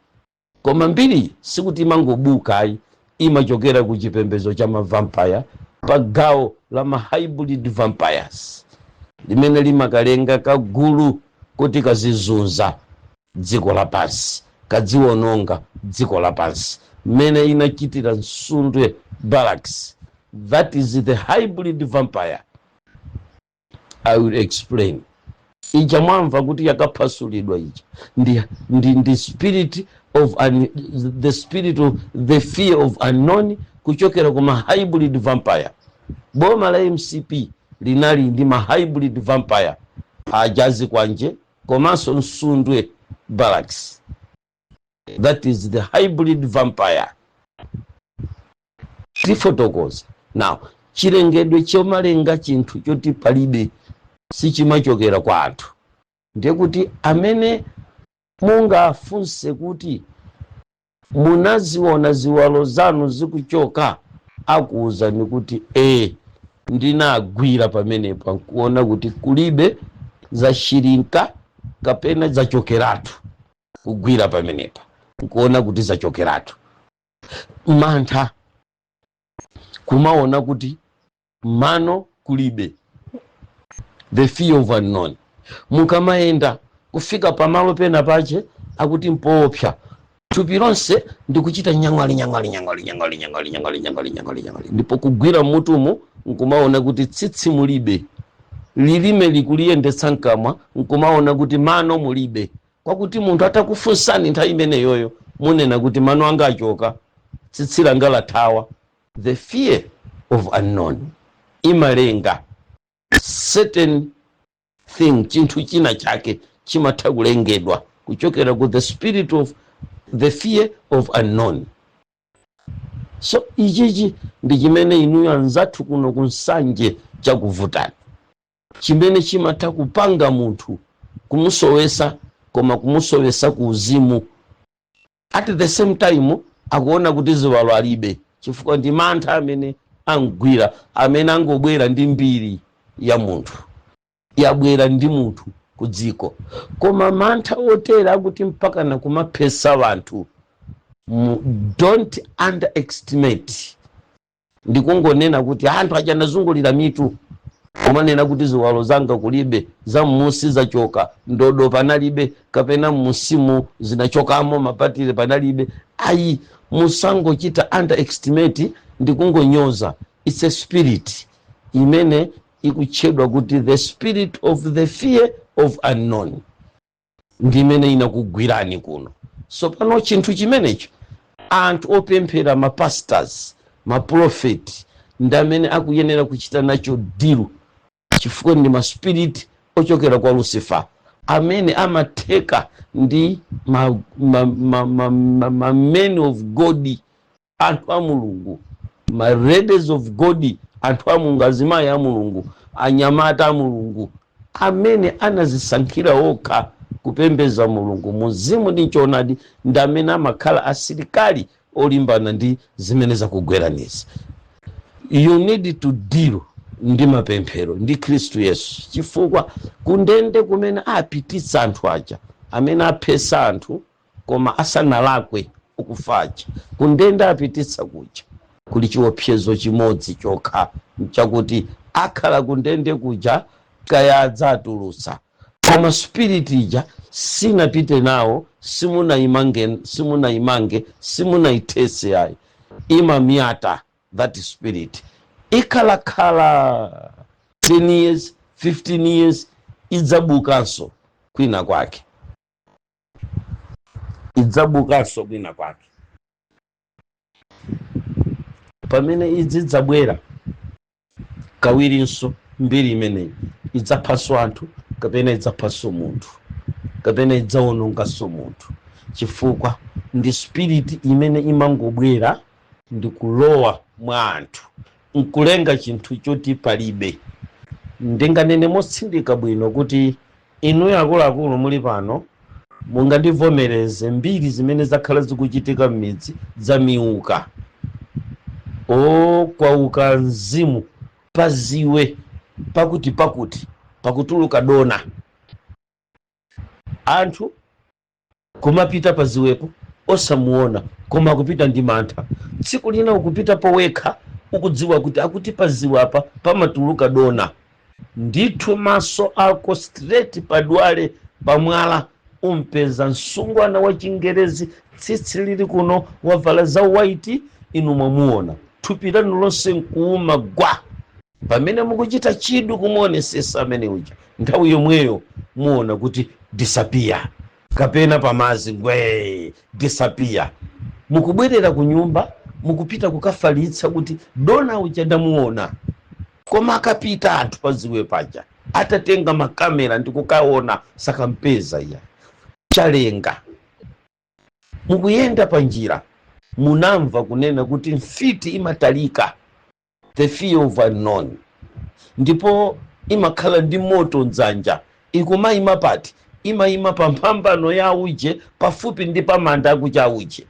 Koma mbiri sikuti imangobuka ayi, imachokera ku chipembedzo cha mavampire, pa gawo la ma hybrid vampires limene limakalenga kagulu kuti kazizunza dziko lapansi, kadziwononga dziko lapansi, mmene inachitira Msundwe Barracks. That is the hybrid vampire. I will explain. Ija mwamva kuti yakaphasulidwa ija ndi spirit of the spirit of the fear of unknown kuchokera kuma hybrid vampire. Boma la MCP linali ndi ma hybrid vampire ajazi kwanje komanso Msundwe Barracks. That is the hybrid vampire. Tifotokoza now. Chilengedwe chomalenga chinthu choti palibe sichimachokera kwa anthu. Ndiye kuti amene mungafunse kuti munaziona ziwalo zanu zikuchoka, akuwuzani kuti e, ndinagwira pamenepa nkuona kuti kulibe, zashirinka kapena zachokeratu. Kugwira pamenepa nkuona kuti zachokeratu. Mantha kumaona kuti mano kulibe, the fear of unknown. Mukamayenda kufika pamalo pena pache akuti mpoopsa, thupi lonse ndikuchita nyang'wali nyang'wali nyang'wali nyang'wali nyang'wali nyang'wali nyang'wali nyang'wali nyang'wali, ndipo kugwira mutumu nkumaona kuti tsitsi mulibe, lilime likuliyendetsa mkamwa, nkumaona kuti mano mulibe. Kwakuti munthu atakufunsani nthawi imeneyoyo, munena kuti mano anga achoka, tsitsi langa lathawa. The fear of unknown imalenga certain thing. Chinthu china chake chimatha kulengedwa kuchokera ku the spirit of the fear of unknown. So ichichi ndi chimene inuyo anzathu kuno kuNsanje chakuvutani, chimene chimatha kupanga munthu kumusowesa, koma kumusowesa ku uzimu. At the same time akuona kuti ziwalo alibe, chifukwa ndi mantha amene angwira, amene angobwera ndi mbiri ya munthu, yabwera ndi munthu ku dziko. Koma mantha otera akuti mpaka na kumaphesa wanthu, don't underestimate. Ndikungonena kuti anthu achanazungulira mitu, kumanena kuti ziwalo zanga kulibe, za mmusi zachoka, ndodo panalibe, kapena mmusimu zinachokamo, mapatire panalibe. Ayi, musangochita underestimate ndikungonyoza. It's a spirit imene ikutchedwa kuti the spirit of the fear of unknown, ndi imene inakugwirani kuno. So pano chinthu chimenecho, anthu opemphera, mapastors, maprofeti, ndi amene akuyenera kuchita nacho deal, chifukwa ndi maspirit ochokera kwa Lucifer amene amatheka ndi ma men of God, anthu a Mulungu, ma ladies of God, anthu a Mulungu, azimayi a Mulungu, anyamata a Mulungu amene anazisankhira okha kupembeza Mulungu muzimu ndi choonadi, ndi amene amakhala asilikali olimbana ndi zimene zakugweranizi. You need to deal ndi mapemphero ndi Khristu Yesu, chifukwa kundende kumene apititsa anthu aja amene aphesa anthu koma asanalakwe ukufaja, kundende apititsa kuja kuli chiopsezo chimodzi chokha, chakuti akhala kundende kuja kaya adzatulutsa, koma spirit ija sinapite nawo. Simunayimange, simunayimange, simunayithetse ayi. Imamyata. That spirit ikhalakhala 10 years, 15 years, idzabukanso kwina kwake, idzabukanso kwina kwake. Pamene idzidzabwera kawirinso, mbiri imeneyi idzaphanso anthu, kapena idzaphanso munthu, kapena idzawononganso munthu, chifukwa ndi spirit imene imangobwera ndi kulowa mwa anthu. Nkulenga chinthu choti palibe. Ndinganene motsindika bwino kuti inuyo akuluakulu muli pano mungandivomereze, mbiri zimene zakhala zikuchitika m'midzi zamiuka o kwauka mzimu paziwe pakuti pakuti pakutuluka dona. Anthu kumapita paziwepo osamuona, koma akupita ndi mantha. Tsiku lina ukupita powekha, ukudziwa kuti akuti paziwe apa pamatuluka dona. Ndithu, maso ako straight padwale pamwala, umpeza msungwana wa Chingerezi, tsitsi lili kuno, wavala za white. Inu mwamuona, thupi lanu lonse nkuuma gwa. Pamene mukuchita chidwi kumuonesesa amene uja, nthawi yomweyo muona kuti disappear, kapena pamazi ngwee, disappear. Mukubwerera ku nyumba, mukupita kukafalitsa kuti dona uja ndamuona. Koma akapita anthu paziwe paja, atatenga makamera ndi kukaona, sakampeza. Iya, chalenga. Mukuyenda pa njira, munamva kunena kuti mfiti imatalika, the fear of unknown, ndipo imakhala ndi moto mdzanja. Ikumayima pati? Imayima pa mphambano ya uje, pafupi ndi pamanda akucha uje.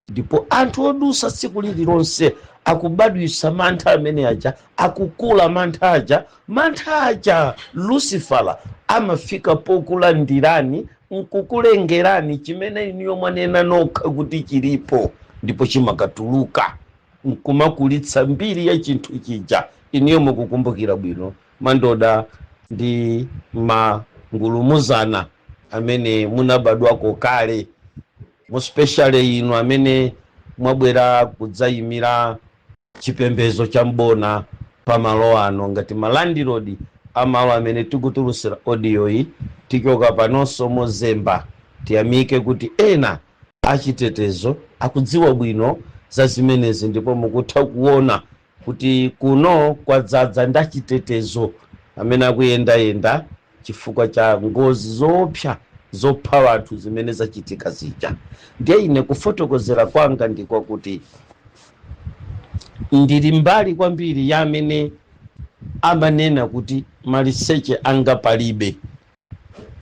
Ndipo anthu odusa tsiku lililonse akubadwisa mantha amene aja, akukula mantha aja. Mantha aja, Lucifera amafika pokulandirani nkukulengerani chimene inuyo mwanena nokha kuti chilipo, ndipo chimakatuluka nkumakulitsa mbiri ya chinthu chija. Inuyo mukukumbukira bwino, mandoda ndi mangulumuzana amene munabadwako kale, especially inu amene mwabwera kudzayimira chipembedzo cha mbona pamalo ano ngati ma landlord amalo amene tikutulutsira audio iyi. Tichoka panonso mozemba. Tiyamike kuti ena achitetezo akudziwa bwino za zimenezi, ndipo mukutha kuona kuti kuno kwadzadza ndi achitetezo amene akuyendayenda chifukwa cha ngozi zoopsa zopha anthu zimene zachitika zija. Ndiye ine kufotokozera kwanga ndikwakuti ndili mbali kwambiri ya amene amanena kuti maliseche anga palibe.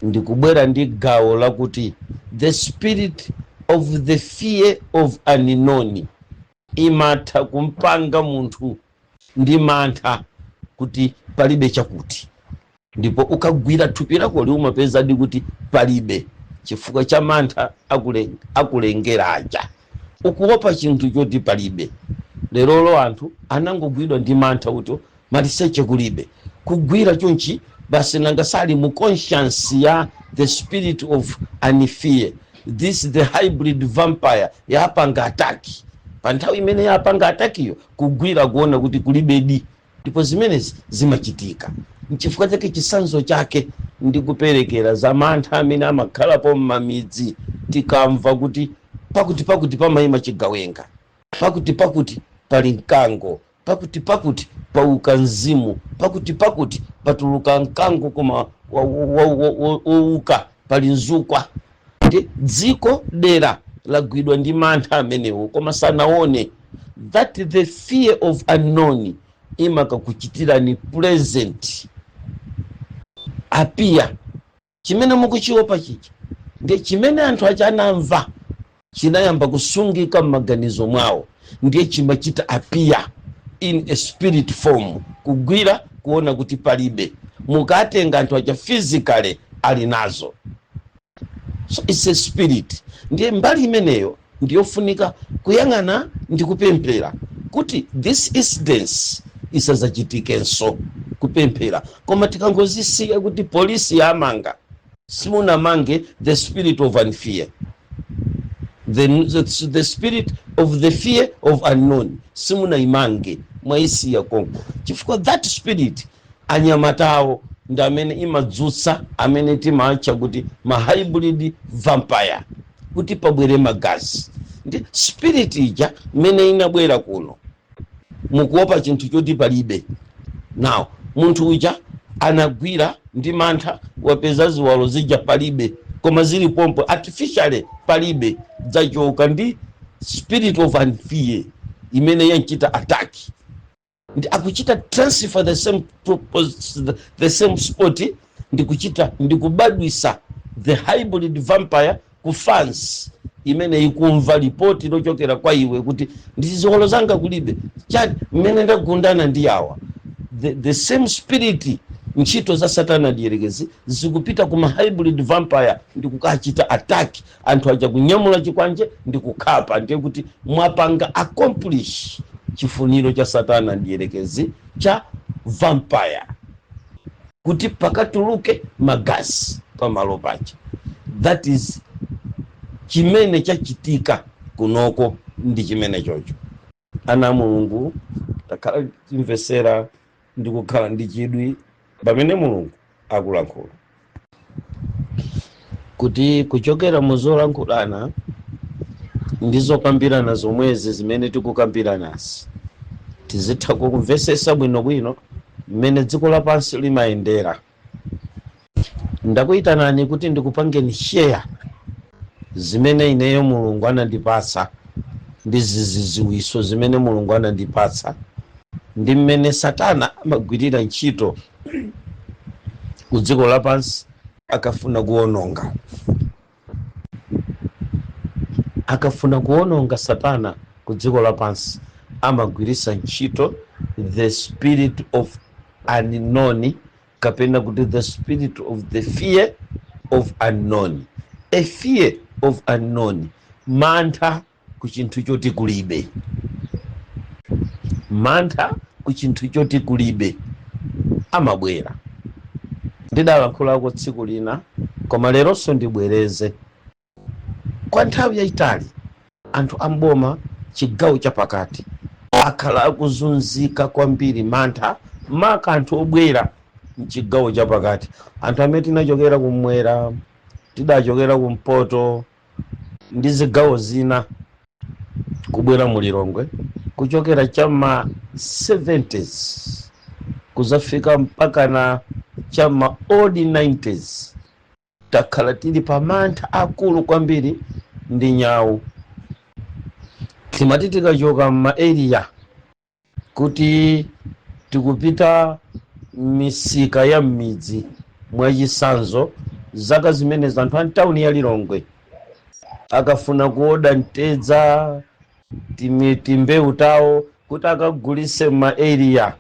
Ndikubwera ndi gawo lakuti the spirit of the fear of unknown imatha kumpanga munthu ndi mantha kuti palibe chakuti, ndipo ukagwira thupi lako umapezadi kuti palibe, chifukwa cha mantha akulengera aja. Ukuopa chinthu choti palibe. Lerolo anthu anangogwidwa ndi mantha kuti maliseche kulibe, kugwira chonchi basi. Nanga sali mu conscience ya the spirit of unfear, this the hybrid vampire yapanga attack. Pa nthawi imene yapanga attack iyo, kugwira, kuona kuti kulibedi. Ndipo zimenezi zimachitika. Nchifukwa chake chisanzo chake ndikuperekera za mantha amene amakhalapo m'mamidzi tikamva kuti pakuti pakuti pamayima chigawenga, pakuti pakuti pali mkango, pakuti pakuti pauka mzimu, pakuti pakuti patuluka mkango koma wouka, pali mzukwa. Ndi dziko dera lagwidwa ndi mantha amenewo, koma sanaone that the fear of unknown imakakuchitirani present appear chimene mukuchiopa chija. Ndiye chimene anthu aja anamva chinayamba kusungika m'maganizo mwawo, ndiye chimachita appear in a spirit form. Kugwira, kuona kuti palibe. Mukatenga anthu aja physically, ali nazo. So it's a spirit. Ndiye mbali imeneyo ndiyofunika kuyang'ana ndi kupemphera kuti this incidence isazachitikenso, kupemphera. Koma tikangozisiya kuti polisi yamanga, simunamange the spirit of unfear, the spirit of the fear of unknown simunaimange, mwaisiya konko, chifukwa that spirit, anyamatawo ndi amene imadzutsa amene timatcha kuti ma hybrid vampire, kuti pabwere magazi. Ndi spirit ija mmene inabwera kuno, mukuopa chinthu choti palibe. Now munthu uja anagwira ndi mantha, wapeza ziwalo zija palibe, koma zili pompo artificially palibe, zachoka ndi spirit of unfear imene yanchita attack. Ndi akuchita transfer the same purpose, the same spot, ndikuchita ndikubadwisa the hybrid vampire ku fans imene ikumva ripoti lochokera kwa iwe kuti ndi ziwalo zanga kulibe chani mmene ndagundana ndi awa. The same spirit, ntchito za Satana Dierekezi zikupita kuma hybrid vampire ndikukachita attack anthu aja, kunyamula chikwanje ndikukhapa. Ndiye kuti mwapanga accomplish chifuniro cha Satana Dierekezi cha vampire, kuti pakatuluke magazi pamalo paja. That is chimene chachitika kunoko, ndi chimene chocho. Ana a Mulungu, takhala timvesera ndi kukhala ndi chidwi pamene Mulungu akulankhula, kuti kuchokera mu zolankhulana ndi zokambirana zomwezi zimene tikukambiranazi, tizitha kumvesesa bwinobwino mmene dziko lapansi limayendera. Ndakuyitanani kuti ndikupangeni share zimene ineyo Mulungu anandipatsa ndi ziziwiso zimene Mulungu anandipatsa ndi mmene Satana amagwirira ntchito ku dziko lapansi akafuna kuwononga. Akafuna kuwononga, Satana ku dziko lapansi amagwiritsa ntchito the spirit of unknown, kapena kuti the spirit of the fear of unknown, a fear of unknown, mantha ku chinthu choti kulibe, mantha ku chinthu choti kulibe amabwera. Ndidalankhulako tsiku lina, koma leronso ndibwereze. Kwa nthawi yayitali anthu amboma chigawo chapakati akhala akuzunzika kwambiri mantha, maka anthu obwera mchigawo chapakati, anthu amene tinachokera kumwera, tidachokera kumpoto ndi zigawo zina, kubwera mu Lilongwe kuchokera chama 70s kuzafika mpaka na chama old 90s, takhala tili pa mantha akulu kwambiri ndi nyawu. Timati tikachoka m'ma area kuti tikupita misika ya m'midzi, mwachisanzo zaka zimene anthu a mtawuni ya Lilongwe akafuna kuoda mtedza, timbewu tawo kuti akagulise ma area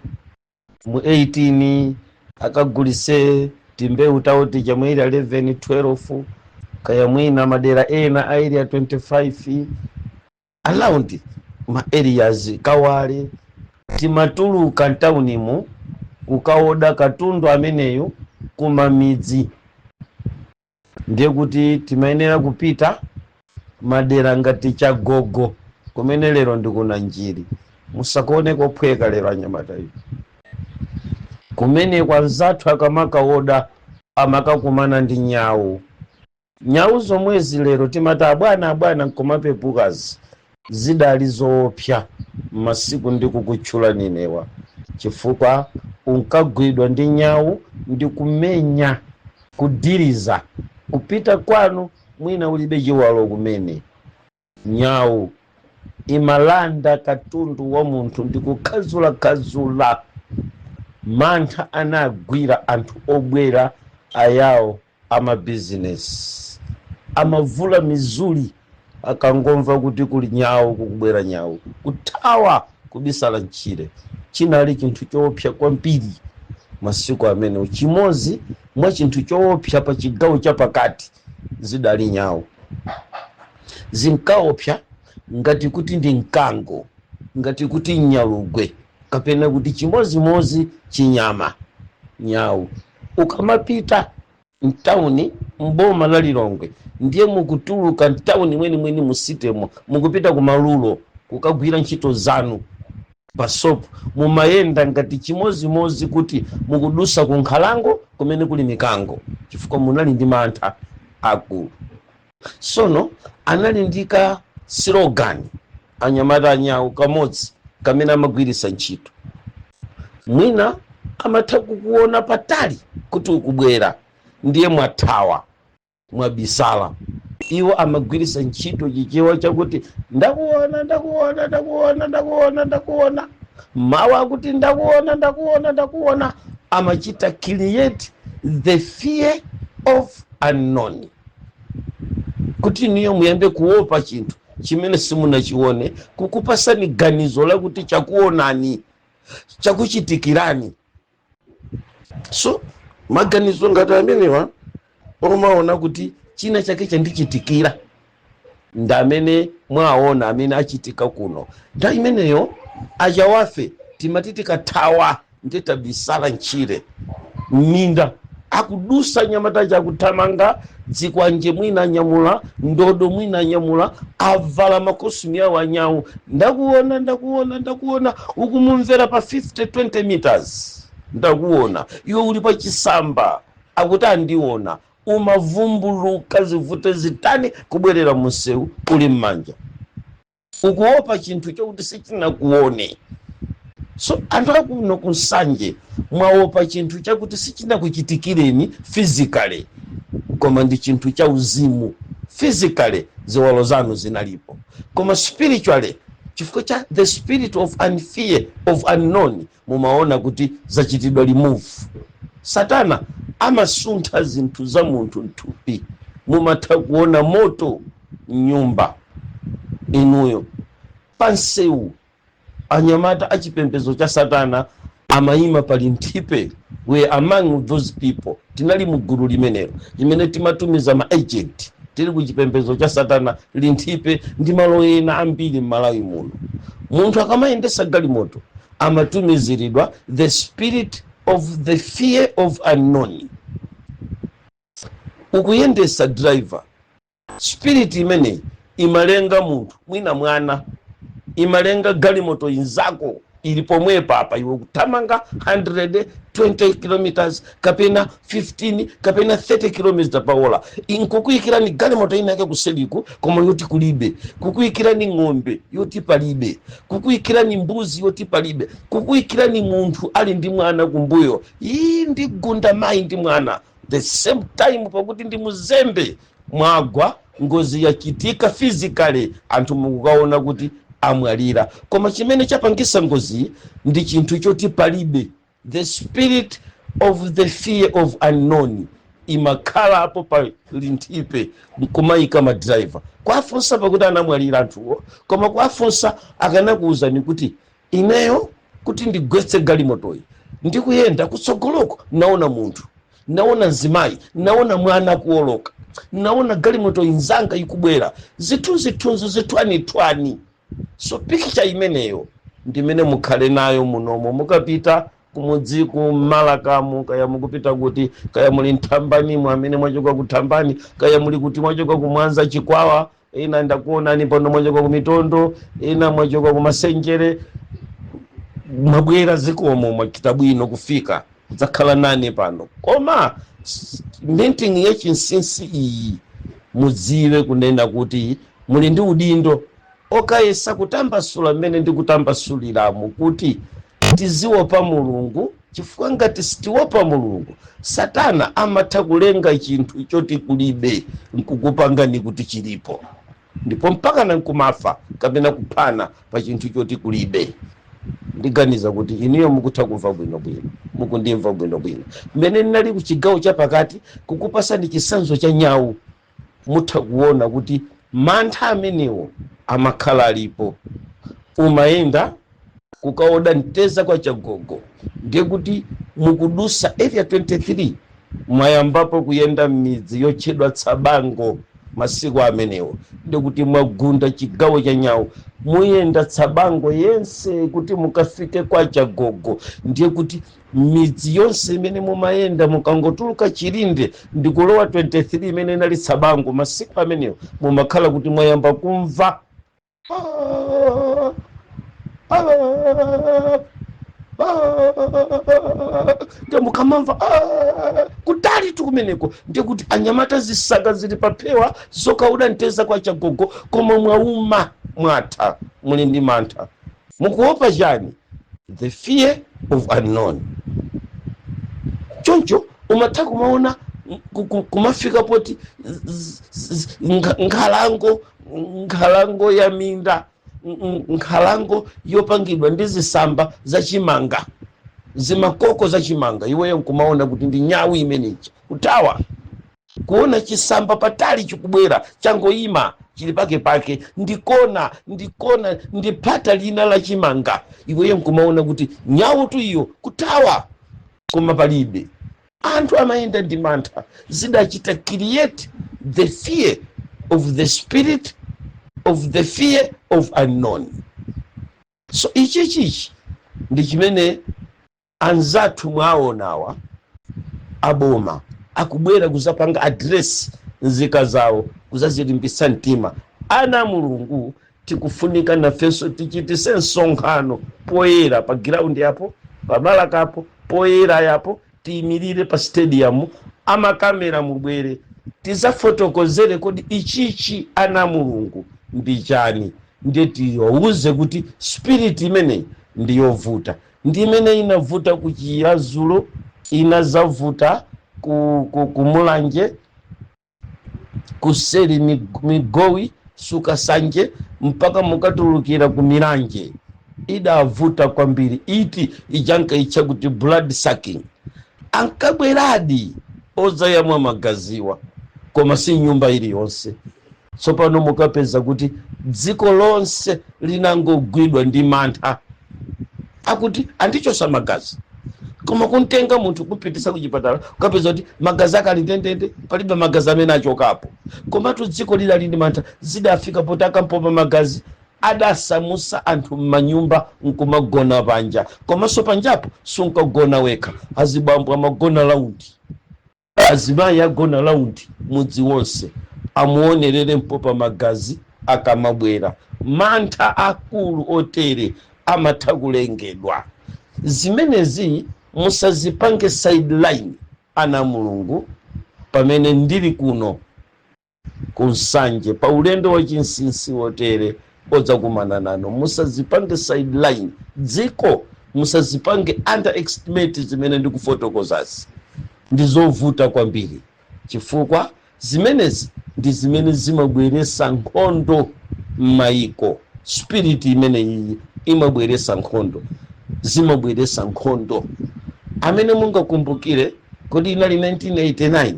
mu 18, akagulise timbewu tawo tija mu area 11, 12, kaya mwina madera ena a area 25, around ma areas Kawale, timatuluka mtawunimu kukaoda katundu ameneyu kumamidzi. Ndiye kuti timayenera kupita madera ngati Chagogo, kumene lero ndikuna Njiri. Musakuone kophweka lero, anyamata inu. Kumene kwanzathu akamakaoda amakakumana ndi nyawu. Nyawu zomwezi lero timati abwana, abwana, nkumapepukazi, zidali zoopsa masiku ndikukutchula ninewa, chifukwa unkagwidwa ndi nyawu ndi kumenya, kudiriza kupita kwanu, mwina ulibe chiwalo. Kumene nyawu imalanda katundu wa munthu ndi kukhazulakhazula. Mantha anagwira anthu obwera ayawo amabizinesi, amavula mizuli akangomva kuti kuli nyawu, kukubwera nyawu, kuthawa, kubisala mtchire. Chinali chinthu choopsa kwambiri masiku amenewo. Chimodzi mwa chinthu choopsa pa chigawo chapakati zidali nyawu. Zinkaopsa ngati kuti ndi mkango, ngati kuti nyalugwe, kapena kuti chimozimozi chinyama nyawu. Ukamapita mtawuni, mboma la Lilongwe, ndiye mukutuluka mtawuni mwenimweni mu city mo, mukupita kumalulo kukagwira ntchito zanu pasopo, mumayenda ngati chimozimozi kuti mukudusa ku nkhalango kumene kuli mikango, chifukwa munali ndi mantha akulu. Sono anali ndi ka slogan anyamata anyawu kamodzi kamene amagwirisa ntchito. Mwina amatha kukuona patali kuti ukubwera, ndiye mwathawa, mwabisala. Iwo amagwirisa ntchito Chichewa chakuti, "Ndakuona, ndakuona, ndakuona, ndakuona, ndakuona." Mawu akuti "ndakuona, ndakuona, ndakuona" amachita create the fear of unknown, kuti niyo muyambe kuopa chinthu chimene simunachione, kukupasani ganizo lakuti chakuonani, chakuchitikirani. So maganizo ngati amenewa, omaona kuti china chake chandichitikira, ndi amene mwaona amene achitika kuno. Nthawi imeneyo achawafe timati tikathawa, nditabisala ntchire, m'minda, akudusa nyamata chakuthamanga, dzikwanje mwina anyamula, ndodo mwina anyamula, avala makosumu awo anyawu, "Ndakuona, ndakuona, ndakuona!" Ukumumvera pa 50 20 meters, "Ndakuona!" Iwe uli pa chisamba, akuti "Andiona!" Umavumbuluka, zivute zitani, kubwerera munsewu uli m'manja, ukuopa chinthu chokuti sichinakuone. So anthu akuno kuNsanje mwaopa chinthu chakuti sichinakuchitikireni physically, koma ndi chinthu cha uzimu. Physically ziwalo zanu zinalipo, koma spiritually, chifukwa cha the spirit of unfear of unknown, mumaona kuti zachitidwa remove. Satana amasuntha zinthu za munthu mthupi. Mumatha kuona moto mnyumba inuyo pansewu. Anyamata achipembedzo cha satana amayima pali nthipe. We among those people, tinali mu gulu limenelo limene timatumiza ma agent tili ku chipembedzo cha satana Linthipe ndi malo ena ambiri m'Malawi muno. Munthu akamayendesa galimoto amatumiziridwa the spirit of the fear of unknown. Ukuyendesa, driver, spirit imeneyi imalenga munthu, mwina mwana, imalenga galimoto inzako ili pomwepa apa, iwe kuthamanga 120 kilometers kapena 15 kapena 30 kilometers pa ola, nkukuyikirani galimoto ina yake kuseliku koma yoti kulibe, kukuyikirani ng'ombe yoti palibe, kukuyikirani mbuzi yoti palibe, kukuyikirani munthu ali ndi mwana kumbuyo, iyi ndigunda mayi ndi mwana the same time, pakuti ndi muzembe, mwagwa, ngozi yachitika. Physically anthu mukukaona kuti amwalira, koma chimene chapangisa ngozi ndi chinthu choti palibe. The spirit of the fear of unknown imakhalapo pa Linthipe nkumayika madraiva kwafunsa, pakuti anamwalira anthuwo, koma kwafunsa akanakuwuzani kuti ineyo kuti ndigwetse galimotoyi, ndikuyenda kutsogoloko naona munthu, naona mzimayi, naona mwana kuwoloka, naona galimoto inzanga ikubwera, zithunzithunzi zithwanithwani. So picture imeneyo ndimene mukhale nayo munomo mukapita kumudziku mmalakamu, kaya mukupita kuti, kaya muli mthambanimu amene mwachoka kuthambani, kaya muli kuti mwachoka kumwanza, Chikwawa, ina ndakuonani pano mwachoka kumitondo, ina mwachoka kumasenjere, mwabwera, zikomo, mwachita bwino kufika kudzakhala nane pano. Koma meeting yachinsinsi iyi, mudziwe kunena kuti muli ndi udindo okayesa kutambasula mmene ndikutambasuliramo, kuti tiziopa Mulungu, chifukwa ngati sitiopa Mulungu, satana amatha kulenga chinthu choti kulibe nkukupangani kuti chilipo, ndipo mpaka nkumafa kapena kuphana pa chinthu choti kulibe. Ndiganiza kuti inuyo mukutha kumva bwinobwino, mukundimva bwinobwino. Mmene ndinali ku chigawo chapakati kukupasani chisanzo cha nyawu, mutha kuona kuti mantha amenewo amakhala alipo. Umayenda kukaoda mteza kwa chagogo, ndiye kuti mukudusa Area 23, mwayambapo kuyenda m'midzi yotchedwa Tsabango masiku amenewo, ndiye kuti mwagunda chigawo cha nyawu. Muyenda Tsabango yense kuti mukafike kwa chagogo, ndiye kuti midzi yonse imene mumayenda, mukangotuluka Chilinde ndikulowa 23 imene inali Tsabango masiku amenewo, mumakhala kuti mwayamba kumva "Ah, ah, ah." Ndiye mukamamva "Ah," kutali tu kumeneko, ndiye kuti anyamata zisaka zili paphewa zokauda mteza kwa chagogo, koma mwauma, mwatha, muli ndi mantha. Mukuopa chani? The fear of unknown. Choncho umatha kumaona kumafika poti nkhalango ya minda, nkhalango yopangidwa ndi zisamba zachimanga, zimakoko zachimanga, iweyo nkumaona kuti ndi nyawu imeneyi, kuthawa. Kuona chisamba patali chikubwera, changoyima, chili pake pake, ndikona ndikona ndi phata lina la chimanga, iweyo nkumaona kuti nyawu tu iyo, kuthawa, koma palibe. Anthu amayenda ndi mantha. Zidachita create the fear of the spirit of the fear of unknown. So ichi chichi ndi chimene anzathu mwaonawa aboma akubwera kuzapanga address nzika zawo, kuzazilimbisa mtima. Ana Mulungu, tikufunika nafenso tichitise msonkhano poyera pa ground yapo, pamalakapo poyera yapo, tiyimirire pa stadium, amakamera mubwere, tizafotokozere kodi ichichi, ana Mulungu, ndi chani. Ndiye tiwauze kuti spirit imeneyi ndiyovuta, ndi imene inavuta ku Chiradzulu, inazavuta ku Mulanje, kuseri Migowi, Sukasanje, mpaka mukatulukira ku Milanje. Idavuta kwambiri iti ijankaitcha kuti blood sucking. Ankabweradi ozayamwa magaziwa, koma si nyumba iliyonse. Tsopano mukapeza kuti dziko lonse linangogwidwa ndi mantha, akuti andichosa magazi, koma kuntenga munthu kupitisa kuchipatala, ukapeza kuti magazi ake ali ndendende, palibe magazi amene achokapo. Komatu dziko lidali ndi mantha. Zidafika poti akampopa magazi adasamusa anthu m'manyumba nkumagona panja. Komanso panjapo sunkagona wekha, azibambo amagona round, azimayi agona round, mudzi wonse amuonerere mpopa magazi akamabwera. Mantha akulu otere amatha kulengedwa. Zimenezi musazipange sideline, ana Mulungu. Pamene ndili kuno kuNsanje pa ulendo wachinsinsi wotere odzakumana nanu, musazipange sideline. Dziko, musazipange underestimate zimene ndikufotokozazi. Ndi zovuta kwambiri, chifukwa zimenezi ndi zimene zimabweresa nkhondo m'mayiko. Spirit imene iyi imabweresa nkhondo, zimabweresa nkhondo. Amene mungakumbukire, kodi inali 1989,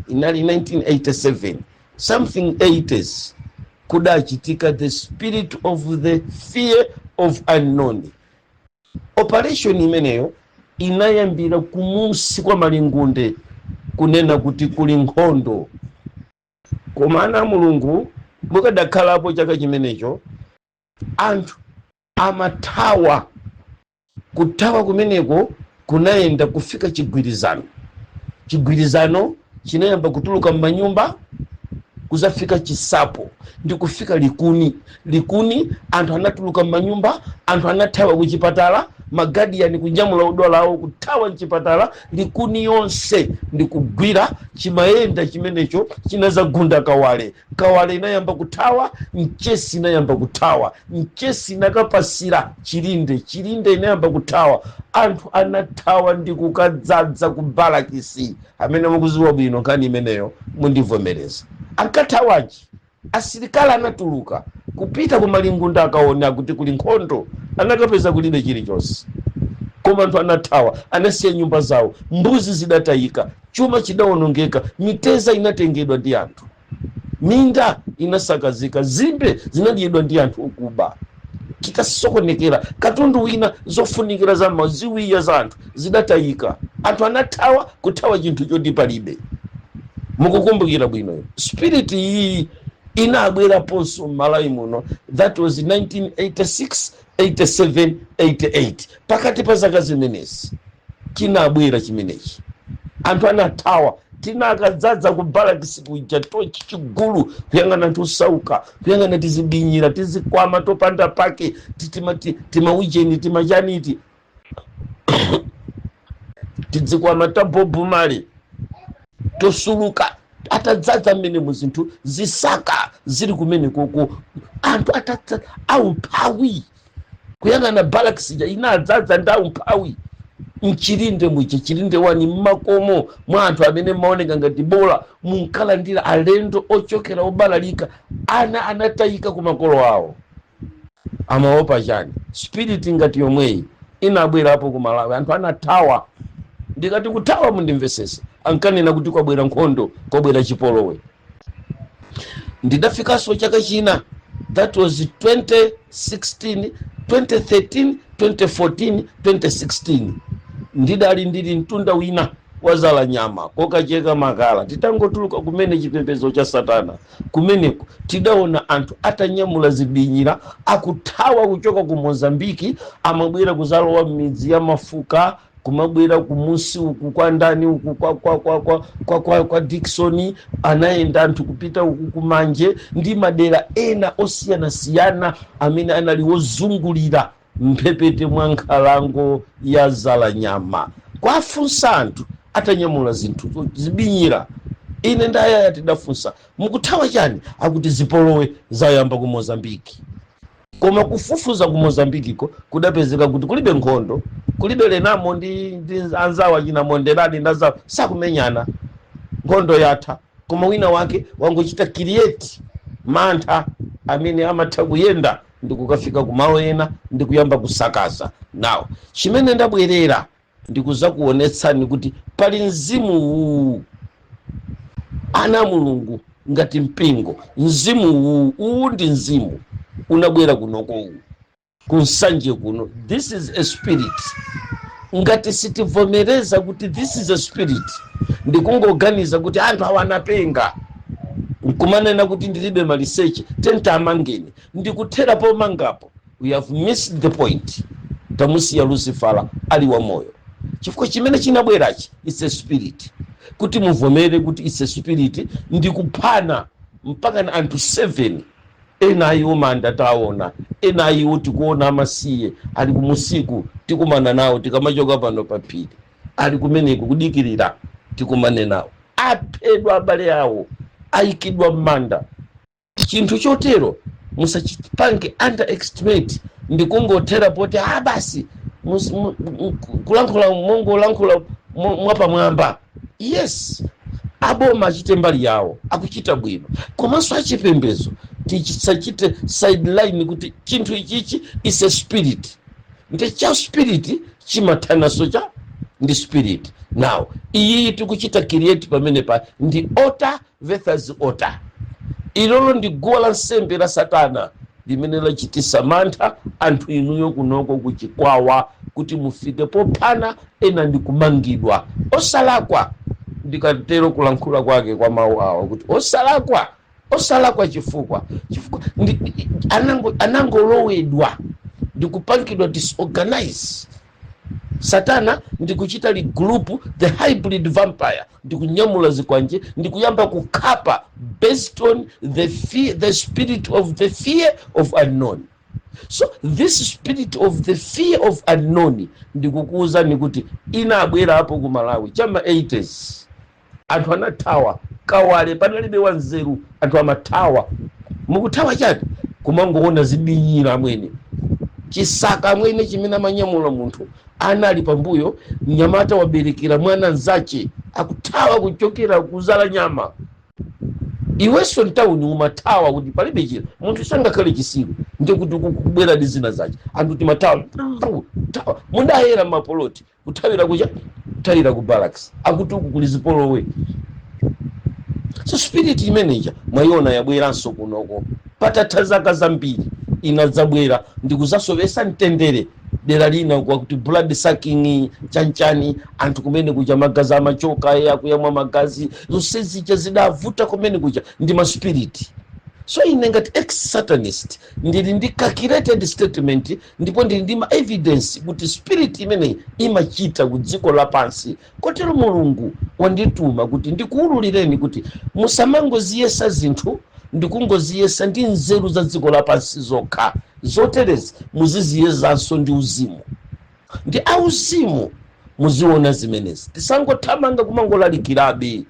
inali 1987, something 80s, kudachitika the spirit of the fear of unknown operation. Imeneyo inayambira kumusi kwa Malingunde, kunena kuti kuli nkhondo. Koma ana Mulungu, mukadakhalapo chaka chimenecho, anthu amathawa. Kuthawa kumeneko kunayenda kufika chigwirizano. Chigwirizano chinayamba kutuluka m'manyumba, kuzafika Chisapo ndi kufika Likuni. Likuni anthu anatuluka m'manyumba, anthu anathawa kuchipatala, magadiyani kunyamula odwala awo kuthawa mchipatala. Likuni yonse ndi kugwira chimayenda chimenecho, chinazagunda Kawale. Kawale inayamba kuthawa, Mchesi inayamba kuthawa, Mchesi inakapasira Chilinde, Chilinde inayamba kuthawa. Anthu anathawa ndi kukadzadza ku balakisi. Amene mukuziwa bwino nkhani imeneyo mundivomereza. Ankathawanji? Asilikali anatuluka kupita ku Malingunda, akaona kuti kuli nkhondo, anakapeza kulibe chilichonse. Koma anthu anathawa, anasiya nyumba zawo, mbuzi zidatayika, chuma chidawonongeka, miteza inatengedwa ndi anthu, minda inasakazika, zimbe zinadyedwa ndi anthu okuba, chitasokonekera katundu wina, zofunikira za maziwiya za anthu zidatayika. Anthu anathawa, kuthawa chinthu choti palibe. Mukukumbukira bwino, spirit iyi inabweraponso m'Malawi muno. That was 1986, 87, 88, pakati pa zaka zimenezi chinabwera chimenechi. Anthu anathawa, tinakadzadza ku balakisi kuja, tochi chigulu, kuyang'ana anthu osauka, kuyang'ana tizibinyira, tizikwama topanda pake, timaucheni, timachaniti, tidzikwama ta Bob Marley tosuluka, atadzadza mmene muzinthu zisaka zili kumene koko, anthu atadza aumphawi. Kuyang'ana balakisi ja inadzadza ndi aumphawi. Mchilinde muja, Chilinde wani, mmakomo mwa anthu amene maoneka ngati bola, munkalandira alendo ochokera obalalika, ana anatayika ku makolo awo. Amaopa chani? Spirit ngati yomweyi inabwerapo ku Malawi, anthu anathawa. Ndikati kuthawa, mundimvesese, ankanena kuti kwabwera nkhondo, kwabwera chipolowe. Ndidafikanso chaka china, that was 2016, 2013, 2014, 2016. Ndidali ndili mtunda wina wazala nyama kokacheka makala. Titangotuluka kumene chipembedzo cha satana kumeneko, tidaona anthu atanyamula zibinyira akuthawa kuchoka ku Mozambiki, amabwera kuzalowa m'midzi ya Mafuka, kumabwera kumusi uku kwa ndani uku kwa Dickson. Anayenda anthu kupita uku kumanje ndi madera ena osiyanasiyana amene anali wozungulira mphepete mwa nkhalango ya Zalanyama. Kwafunsa anthu atanyamula zinthu zibinyira, ine ndayaya, tidafunsa, "Mukuthawa chani?" Akuti zipolowe zayamba ku Mozambiki. Koma kufufuza ku Mozambikiko kudapezeka kuti kulibe nkhondo, kulibe Renamo ndi anzawo achina Mondelani ndi anzawo sakumenyana, nkhondo yatha. Koma wina wake wangochita create mantha amene amatha kuyenda ndi kukafika kumalo ena ndi kuyamba kusakaza nawo. Chimene ndabwerera ndikuzakuonetsani kuti pali mzimu uwu, ana Mulungu, ngati mpingo. Mzimu uwu, uwu ndi mzimu unabwera kunoko uwu kunsanje kuno. This is a spirit. Ngati sitivomereza kuti this is a spirit, ndikungoganiza kuti anthu awa anapenga, nkumanena kuti ndilibe maliseche, tentamangeni ndikuthera pomangapo, we have missed the point. Tamusiya Lucifera ali wamoyo, chifukwa chimene chinabwerachi, it's a spirit. Kuti muvomere kuti it's a spirit, ndikuphana mpaka na anthu 7. Ena ayiwo manda taona, ena ayiwo tikuona amasiye ali kumusiku, tikumana nawo tikamachoka pano pa phiri, ali kumeneko kudikirira tikumane nawo. Aphedwa abale awo, ayikidwa m'manda. Chinthu chotero musachipange underestimate ndikungothera poti ah basi, kulankhula mongolankhula mwapamwamba. Yes, aboma achite mbali yawo, akuchita bwino, komanso achipembedzo tisachite sideline kuti chinthu ichichi is a spirit. Ndi cha spirit, chimathanaso cha ndi spirit. Now iyi tikuchita create pamene pa ndi altar versus altar. Ilolo ndi guwa la nsembe la satana limene lachitisa mantha anthu inuyo kunoko kuchikwawa kuti mufike pophana, ena ndi kumangidwa osalakwa. Ndikatero kulankhula kwake kwa mawu awa kuti osalakwa, osalakwa, chifukwa anangolowedwa ndikupangidwa disorganize. Satana ndikuchita regroup the hybrid vampire, ndikunyamula zikwanje, ndikuyamba kukhapa based on the fear, the spirit of the fear of unknown. So this spirit of the fear of unknown, ndikukuwuzani kuti inabwera apo ku Malawi chama 80s. Anthu anathawa kawale, panalibe wanzeru, anthu amathawa. Mukuthawa chani? Kumangoona zibinyira mwene, chisaka mwene chimene amanyamula munthu anali pambuyo, mnyamata waberekera mwana nzache, akuthawa kuchokera kuzala nyama. Iwenso mtawuni umathawa kuti palibe chira, munthu sangakhale chisiru ndikuti kubwera ndi zina zache. Anthu timathawa thawa, mudayera mapoloti kuthawira kucha, kuthawira ku barracks, akuti uku kuli zipolowe. So spirit imeneja mwayiona yabweranso kunoko patatha zaka zambiri. Inadzabwera ndikuzasowesa mtendere dera lina kwakuti blood sucking chanchani, anthu kumene kuja magazi amachoka, akuyamwa magazi, zonse zija zidavuta kumene kuja ndi ma spirit. So ine ngati ex satanist ndili ndi calculated statement, ndipo ndili ndi ma evidence kuti spirit imeneyi imachita ku dziko lapansi. Kotero Mulungu wandituma kuti ndikuwululireni kuti musamangoziyesa zinthu ndikungoziyesa ndi nzeru za dziko lapansi zokha. Zoterezi muziziyezanso ndi uzimu, ndi auzimu muziona zimenezi. Tisangothamanga kumangolalikirabe,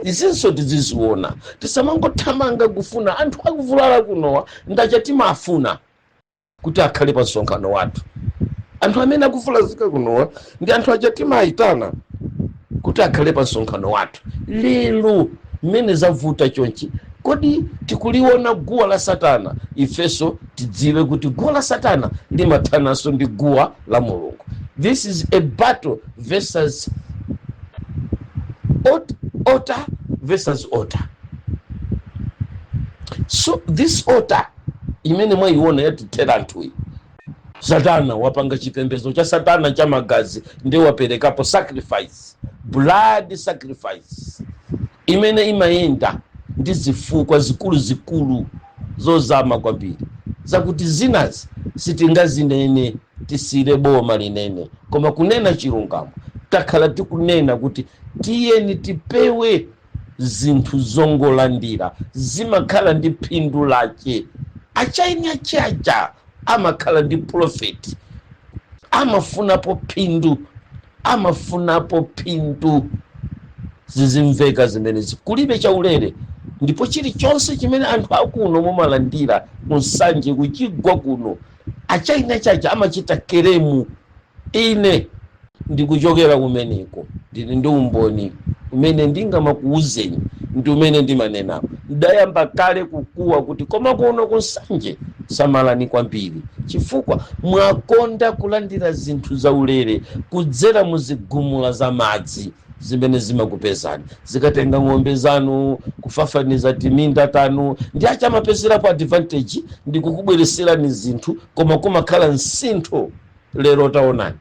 izinso tiziziona. Tisamangothamanga kufuna anthu akuvulala kunowa, ndacha timafuna kuti akhale pa msonkhano wathu. Anthu amene akuvulazika kunowa ndi anthu aja timayitana kuti akhale pa msonkhano wathu. Lero mmene zavuta chonchi, Kodi tikuliona guwa la Satana? Ifenso tidziwe kuti guwa la Satana limathananso ndi guwa la Mulungu. This is a battle versus altar versus altar. So this altar imene mwayiona yatithera anthuyi, Satana wapanga chipembedzo cha Satana cha magazi, ndi waperekapo sacrifice, blood sacrifice, imene imayenda ndi zifukwa zikuluzikulu zozama kwambiri, zakuti zinazi sitingazinene, tisire boma linene. Koma kunena chilungamo, takhala tikunena kuti tiyeni tipewe zinthu zongolandira, zimakhala ndi phindu lake. Achaini achacha amakhala ndi profit, amafunapo phindu, amafunapo phindu. Zizimveka zimenezi, kulibe chaulere. Ndipo chilichonse chimene anthu akuno mumalandira munsanje kuchigwa kuno, achaina chacha amachita claim. Ine ndikuchokera kumeneko, ndili ndi umboni umene ndingamakuuzeni ndi umene ndimanenapo. Ndayamba kale kukuwa kuti koma kuno kunsanje samalani kwambiri, chifukwa mwakonda kulandira zinthu zaulere kudzera muzigumula za madzi zimene zimakupezani, zikatenga ng'ombe zanu, kufafaniza timinda tanu, ndi achamapezerapo advantage ndi kukubwereserani zinthu, koma kumakhala msintho. Lero taonani,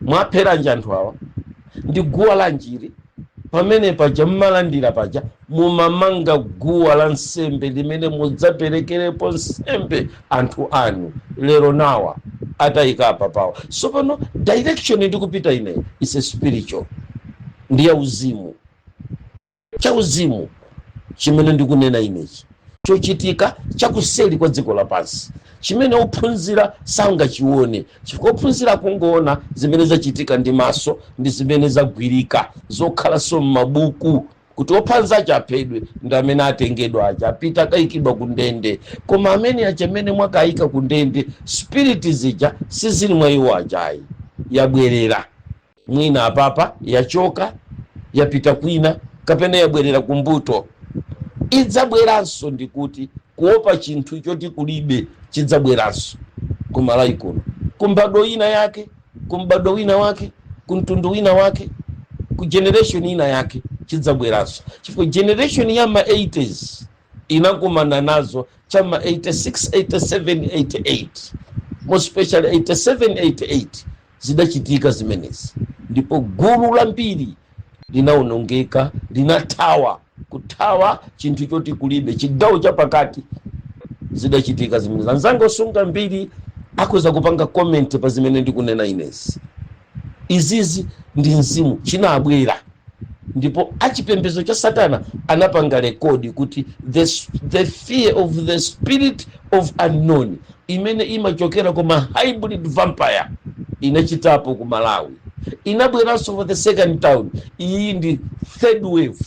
mwapheranji anthu awa? Ndi guwa la njiri pamene paja mmalandira paja, mumamanga guwa la nsembe limene mudzaperekerepo nsembe anthu anu. Lero nawa atayika pawa. So pano direction ndikupita ine is a spiritual, ndi yauzimu, chauzimu chimene ndikunena inechi, chochitika chakuseli kwa dziko lapansi chimene ophunzira sangachione, chifukwa ophunzira akungoona zimene zachitika ndi maso ndi zimene zagwirika zokhalanso m'mabuku, kuti ophanza aja aphedwe ndi amene atengedwa aja apita akayikidwa ku ndende. Koma amene aja amene mwakayika ku ndende, spirit zija sizili mwa iwo ajayi, yabwerera mwina apapa, yachoka yapita kwina, kapena yabwerera kumbuto, idzabweranso. Ndikuti kuopa chinthu choti kulibe chidzabweranso kumalawi kuno, kumbado ina yake, kumbado wina wake, kumtundu wina wake, ku generation ina yake chidzabweranso, chifukwa generation ya ma 80s inakumana nazo chama 86, 87, 88, more especially 87, 88 zidachitika zimenezi, ndipo gulu lambiri linawonongeka, linathawa, kuthawa chinthu choti kulibe. Chigawo chapakati zidachitika zimenezi. Anzanga osunga mbiri akhoza kupanga comment pa zimene ndikunena inezi. Izizi ndi mzimu chinabwera, ndipo achipembedzo cha Satana anapanga record kuti the fear of the spirit of unknown imene imachokera kuma hybrid vampire inachitapo ku Malawi, inabweranso for the second time. Iyi ndi third wave.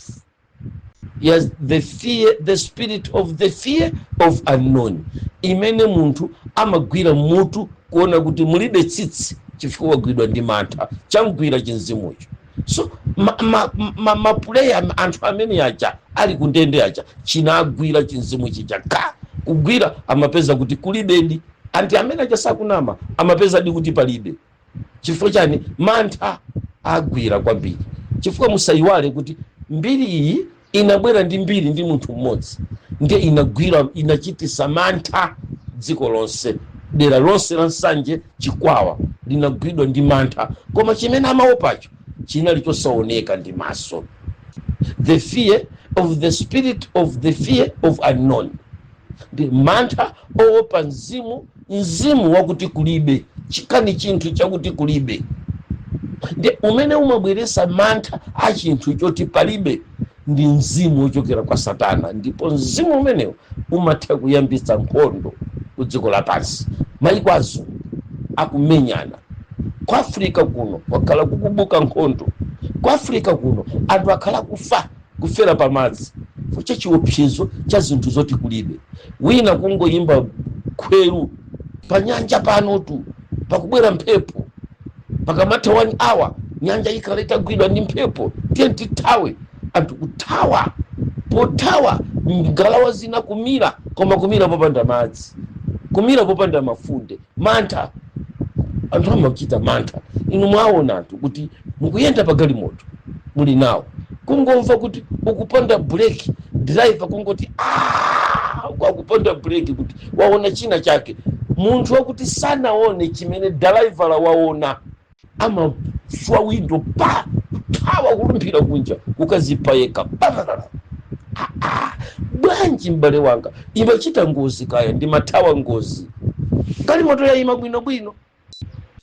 Yes, the fear, the spirit of the fear of unknown imene munthu amagwira mutu kuona kuti mulibe tsitsi chifukwa wagwidwa ndi mantha, chamgwira chinzimucho. So mapuleya ma, ma, ma anthu amene aja ali kundende aja, chinagwira chinzimu chija ka kugwira, amapeza kuti kulibedi. Anthu amene aja sakunama, amapezadi kuti palibe. Chifukwa chani? Mantha agwira kwambiri, chifukwa musayiwale kuti mbiri iyi inabwera ndi mbiri ndi munthu mmodzi, ndiye inagwira, inachitisa mantha dziko lonse. Dera lonse la Nsanje, Chikwawa linagwidwa ndi mantha, koma chimene amaopacho chinali chosaoneka ndi maso, the fear of the spirit of the fear of unknown, ndi mantha oopa mzimu, mzimu wakuti kulibe chikani, chinthu chakuti kulibe, ndi umene umabweresa mantha a chinthu choti palibe, ndi mzimu wochokera kwa Satana. Ndipo mzimu umenewo umatha kuyambitsa nkhondo ku dziko lapansi. Maiko azungu akumenyana, ku Africa kuno kwakhala kukubuka nkhondo, ku Africa kuno anthu akhala kufa, kufera pamadzi cha chiopsezo cha zinthu zoti kulibe. Wina kungoyimba khweru pa nyanja panotu, pakubwera mphepo, pakamatha 1 hour nyanja ikhala itagwidwa ndi mphepo, tiye tithawe. Anthu kuthawa, pothawa Ngalawa zina kumira, koma kumira popanda madzi, kumira popanda mafunde. Mantha, anthu amachita mantha. Inu mwaona anthu kuti mukuyenda pa galimoto muli nawo, kungomva kuti ukupanda breki, driver kungoti akuponda breki kuti waona china chake. Munthu wakuti sanaone chimene driver waona amaswa windo pa kuthawa, kulumphira kunja kukazipha yekha patatata. Bwanji m'bale wanga, imachita ngozi kaya ndimathawa ngozi. Galimoto yayima bwinobwino,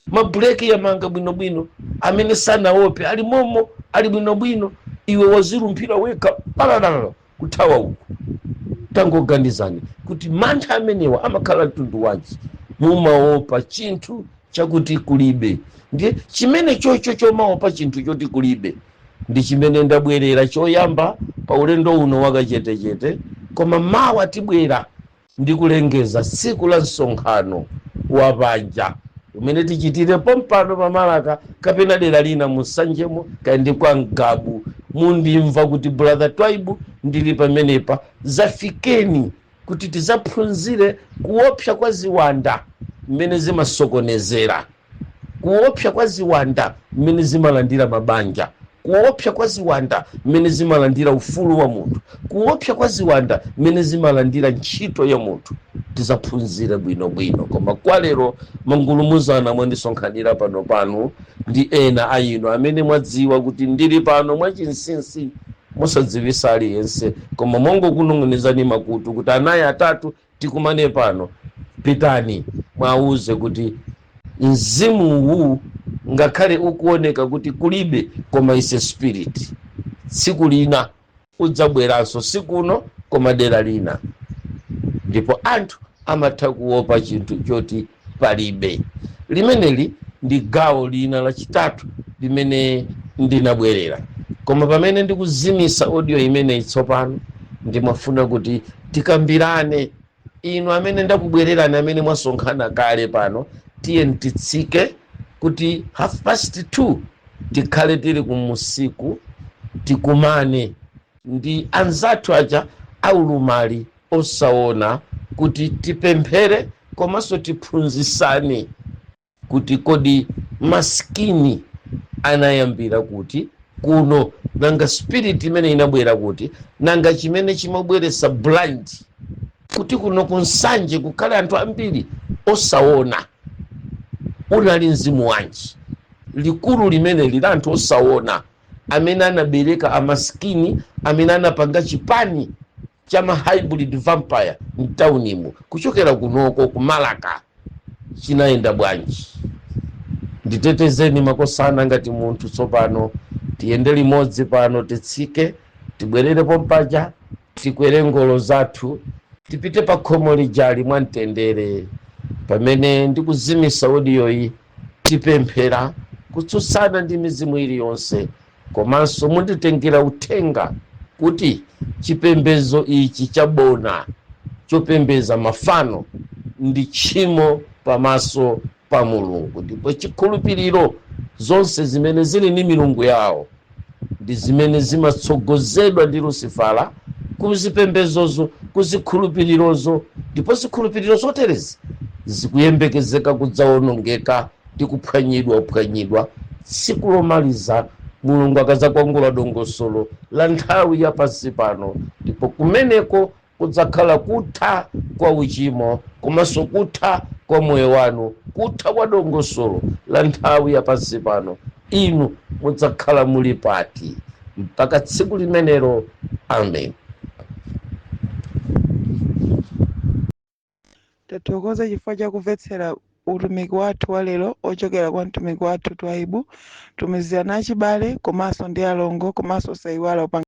mabuleki yamanga bwinobwino, amene sanaope ali momo, ali bwinobwino, iwe wazilumphira wekha palalala kuthawa uku. Tangoganizani kuti mantha amenewa amakhala mtundu wanji. Mumaopa chinthu chakuti kulibe. Ndiye chimene chocho chomaopa chinthu choti kulibe ndi chimene ndabwerera choyamba pa ulendo uno wakachetechete. Koma mawa tibwera ndi kulengeza tsiku la msonkhano wapanja umene tichitire pompano pamalaka kapena dera lina musanjemo kaya ndi kwa Mgabu. Mundimva kuti Brother Twaibu ndili pamenepa. Zafikeni kuti tizaphunzire kuopsa kwa ziwanda mmene zimasokonezera, kuopsa kwa ziwanda mmene zimalandira mabanja, kuopsa kwa ziwanda mmene zimalandira ufulu wa munthu, kuopsa kwa ziwanda mmene zimalandira ntchito ya munthu. Tizaphunzire bwinobwino. Koma kwa lero, mangulumuzana mwandisonkhanira pano pano ndi ena a inu amene mwadziwa kuti ndili pano mwachinsinsi, musadziwisa aliyense, koma mongokunong'onezani makutu kuti anayi atatu tikumane pano. Pitani mwauze kuti mzimuwu ngakhale ukuoneka kuti kulibe, koma is a spirit. Tsiku lina udzabweranso, sikuno koma dera lina. Ndipo anthu amatha kuopa chinthu choti palibe. Limeneli ndi gawo lina lachitatu limene ndinabwerera. Koma pamene ndikuzimisa audio imeneyi tsopano, ndimafuna kuti tikambirane. Inu amene ndakubwererani, amene mwasonkhana kale pano, tiye titsike kuti 2:30 tikhale tili kumusiku, tikumane ndi anzathu aja aulumali osaona kuti tipemphere komanso tiphunzisane kuti kodi maskini anayambira kuti kuno, nanga spirit imene inabwera kuti, nanga chimene chimabweresa blind kuti kuno kunsanje kukhale anthu ambiri osaona unali mzimu wanji? Likulu limene lili anthu osaona amene anabereka amaskini, amene anapanga chipani cha ma hybrid vampire mtaunimu kuchokera kunoko kumalaka, chinayenda bwanji? Nditetezeni makosana ngati munthu. Tsopano tiyende limodzi pano, titsike, tibwerere pompaja, tikwere ngolo zathu, tipite pa khomo lijali mwamtendere. Pamene ndikuzimisa audioyi, tipemphera kutsutsana ndi mizimu iliyonse, komanso munditengera uthenga kuti chipembedzo ichi chabona chopembeza mafano ndi tchimo pamaso pa Mulungu, ndipo chikhulupiriro zonse zimene zili ndi milungu yawo ndi zimene zimatsogozedwa ndi Lusifala kuzipembezozo, kuzikhulupirirozo. Ndipo zikhulupiriro zoterezi zikuyembekezeka kudzawonongeka ndi kuphwanyidwa phwanyidwa tsiku lomaliza, Mulungu akadzakwangula dongosolo la nthawi ya pansi pano. Ndipo kumeneko kudzakhala kutha kwa uchimo komanso kutha kwa moyo wanu, kutha kwa dongosolo la nthawi ya pansi pano. Inu mudzakhala muli pati? Mpaka tsiku limenelo, amen. Tathokoza chifukwa chakumvetsera utumiki wathu wa lero ochokera kwa mtumiki wathu Twaibu. Tumizirani achibale komanso ndi alongo, komanso osayiwala kupanga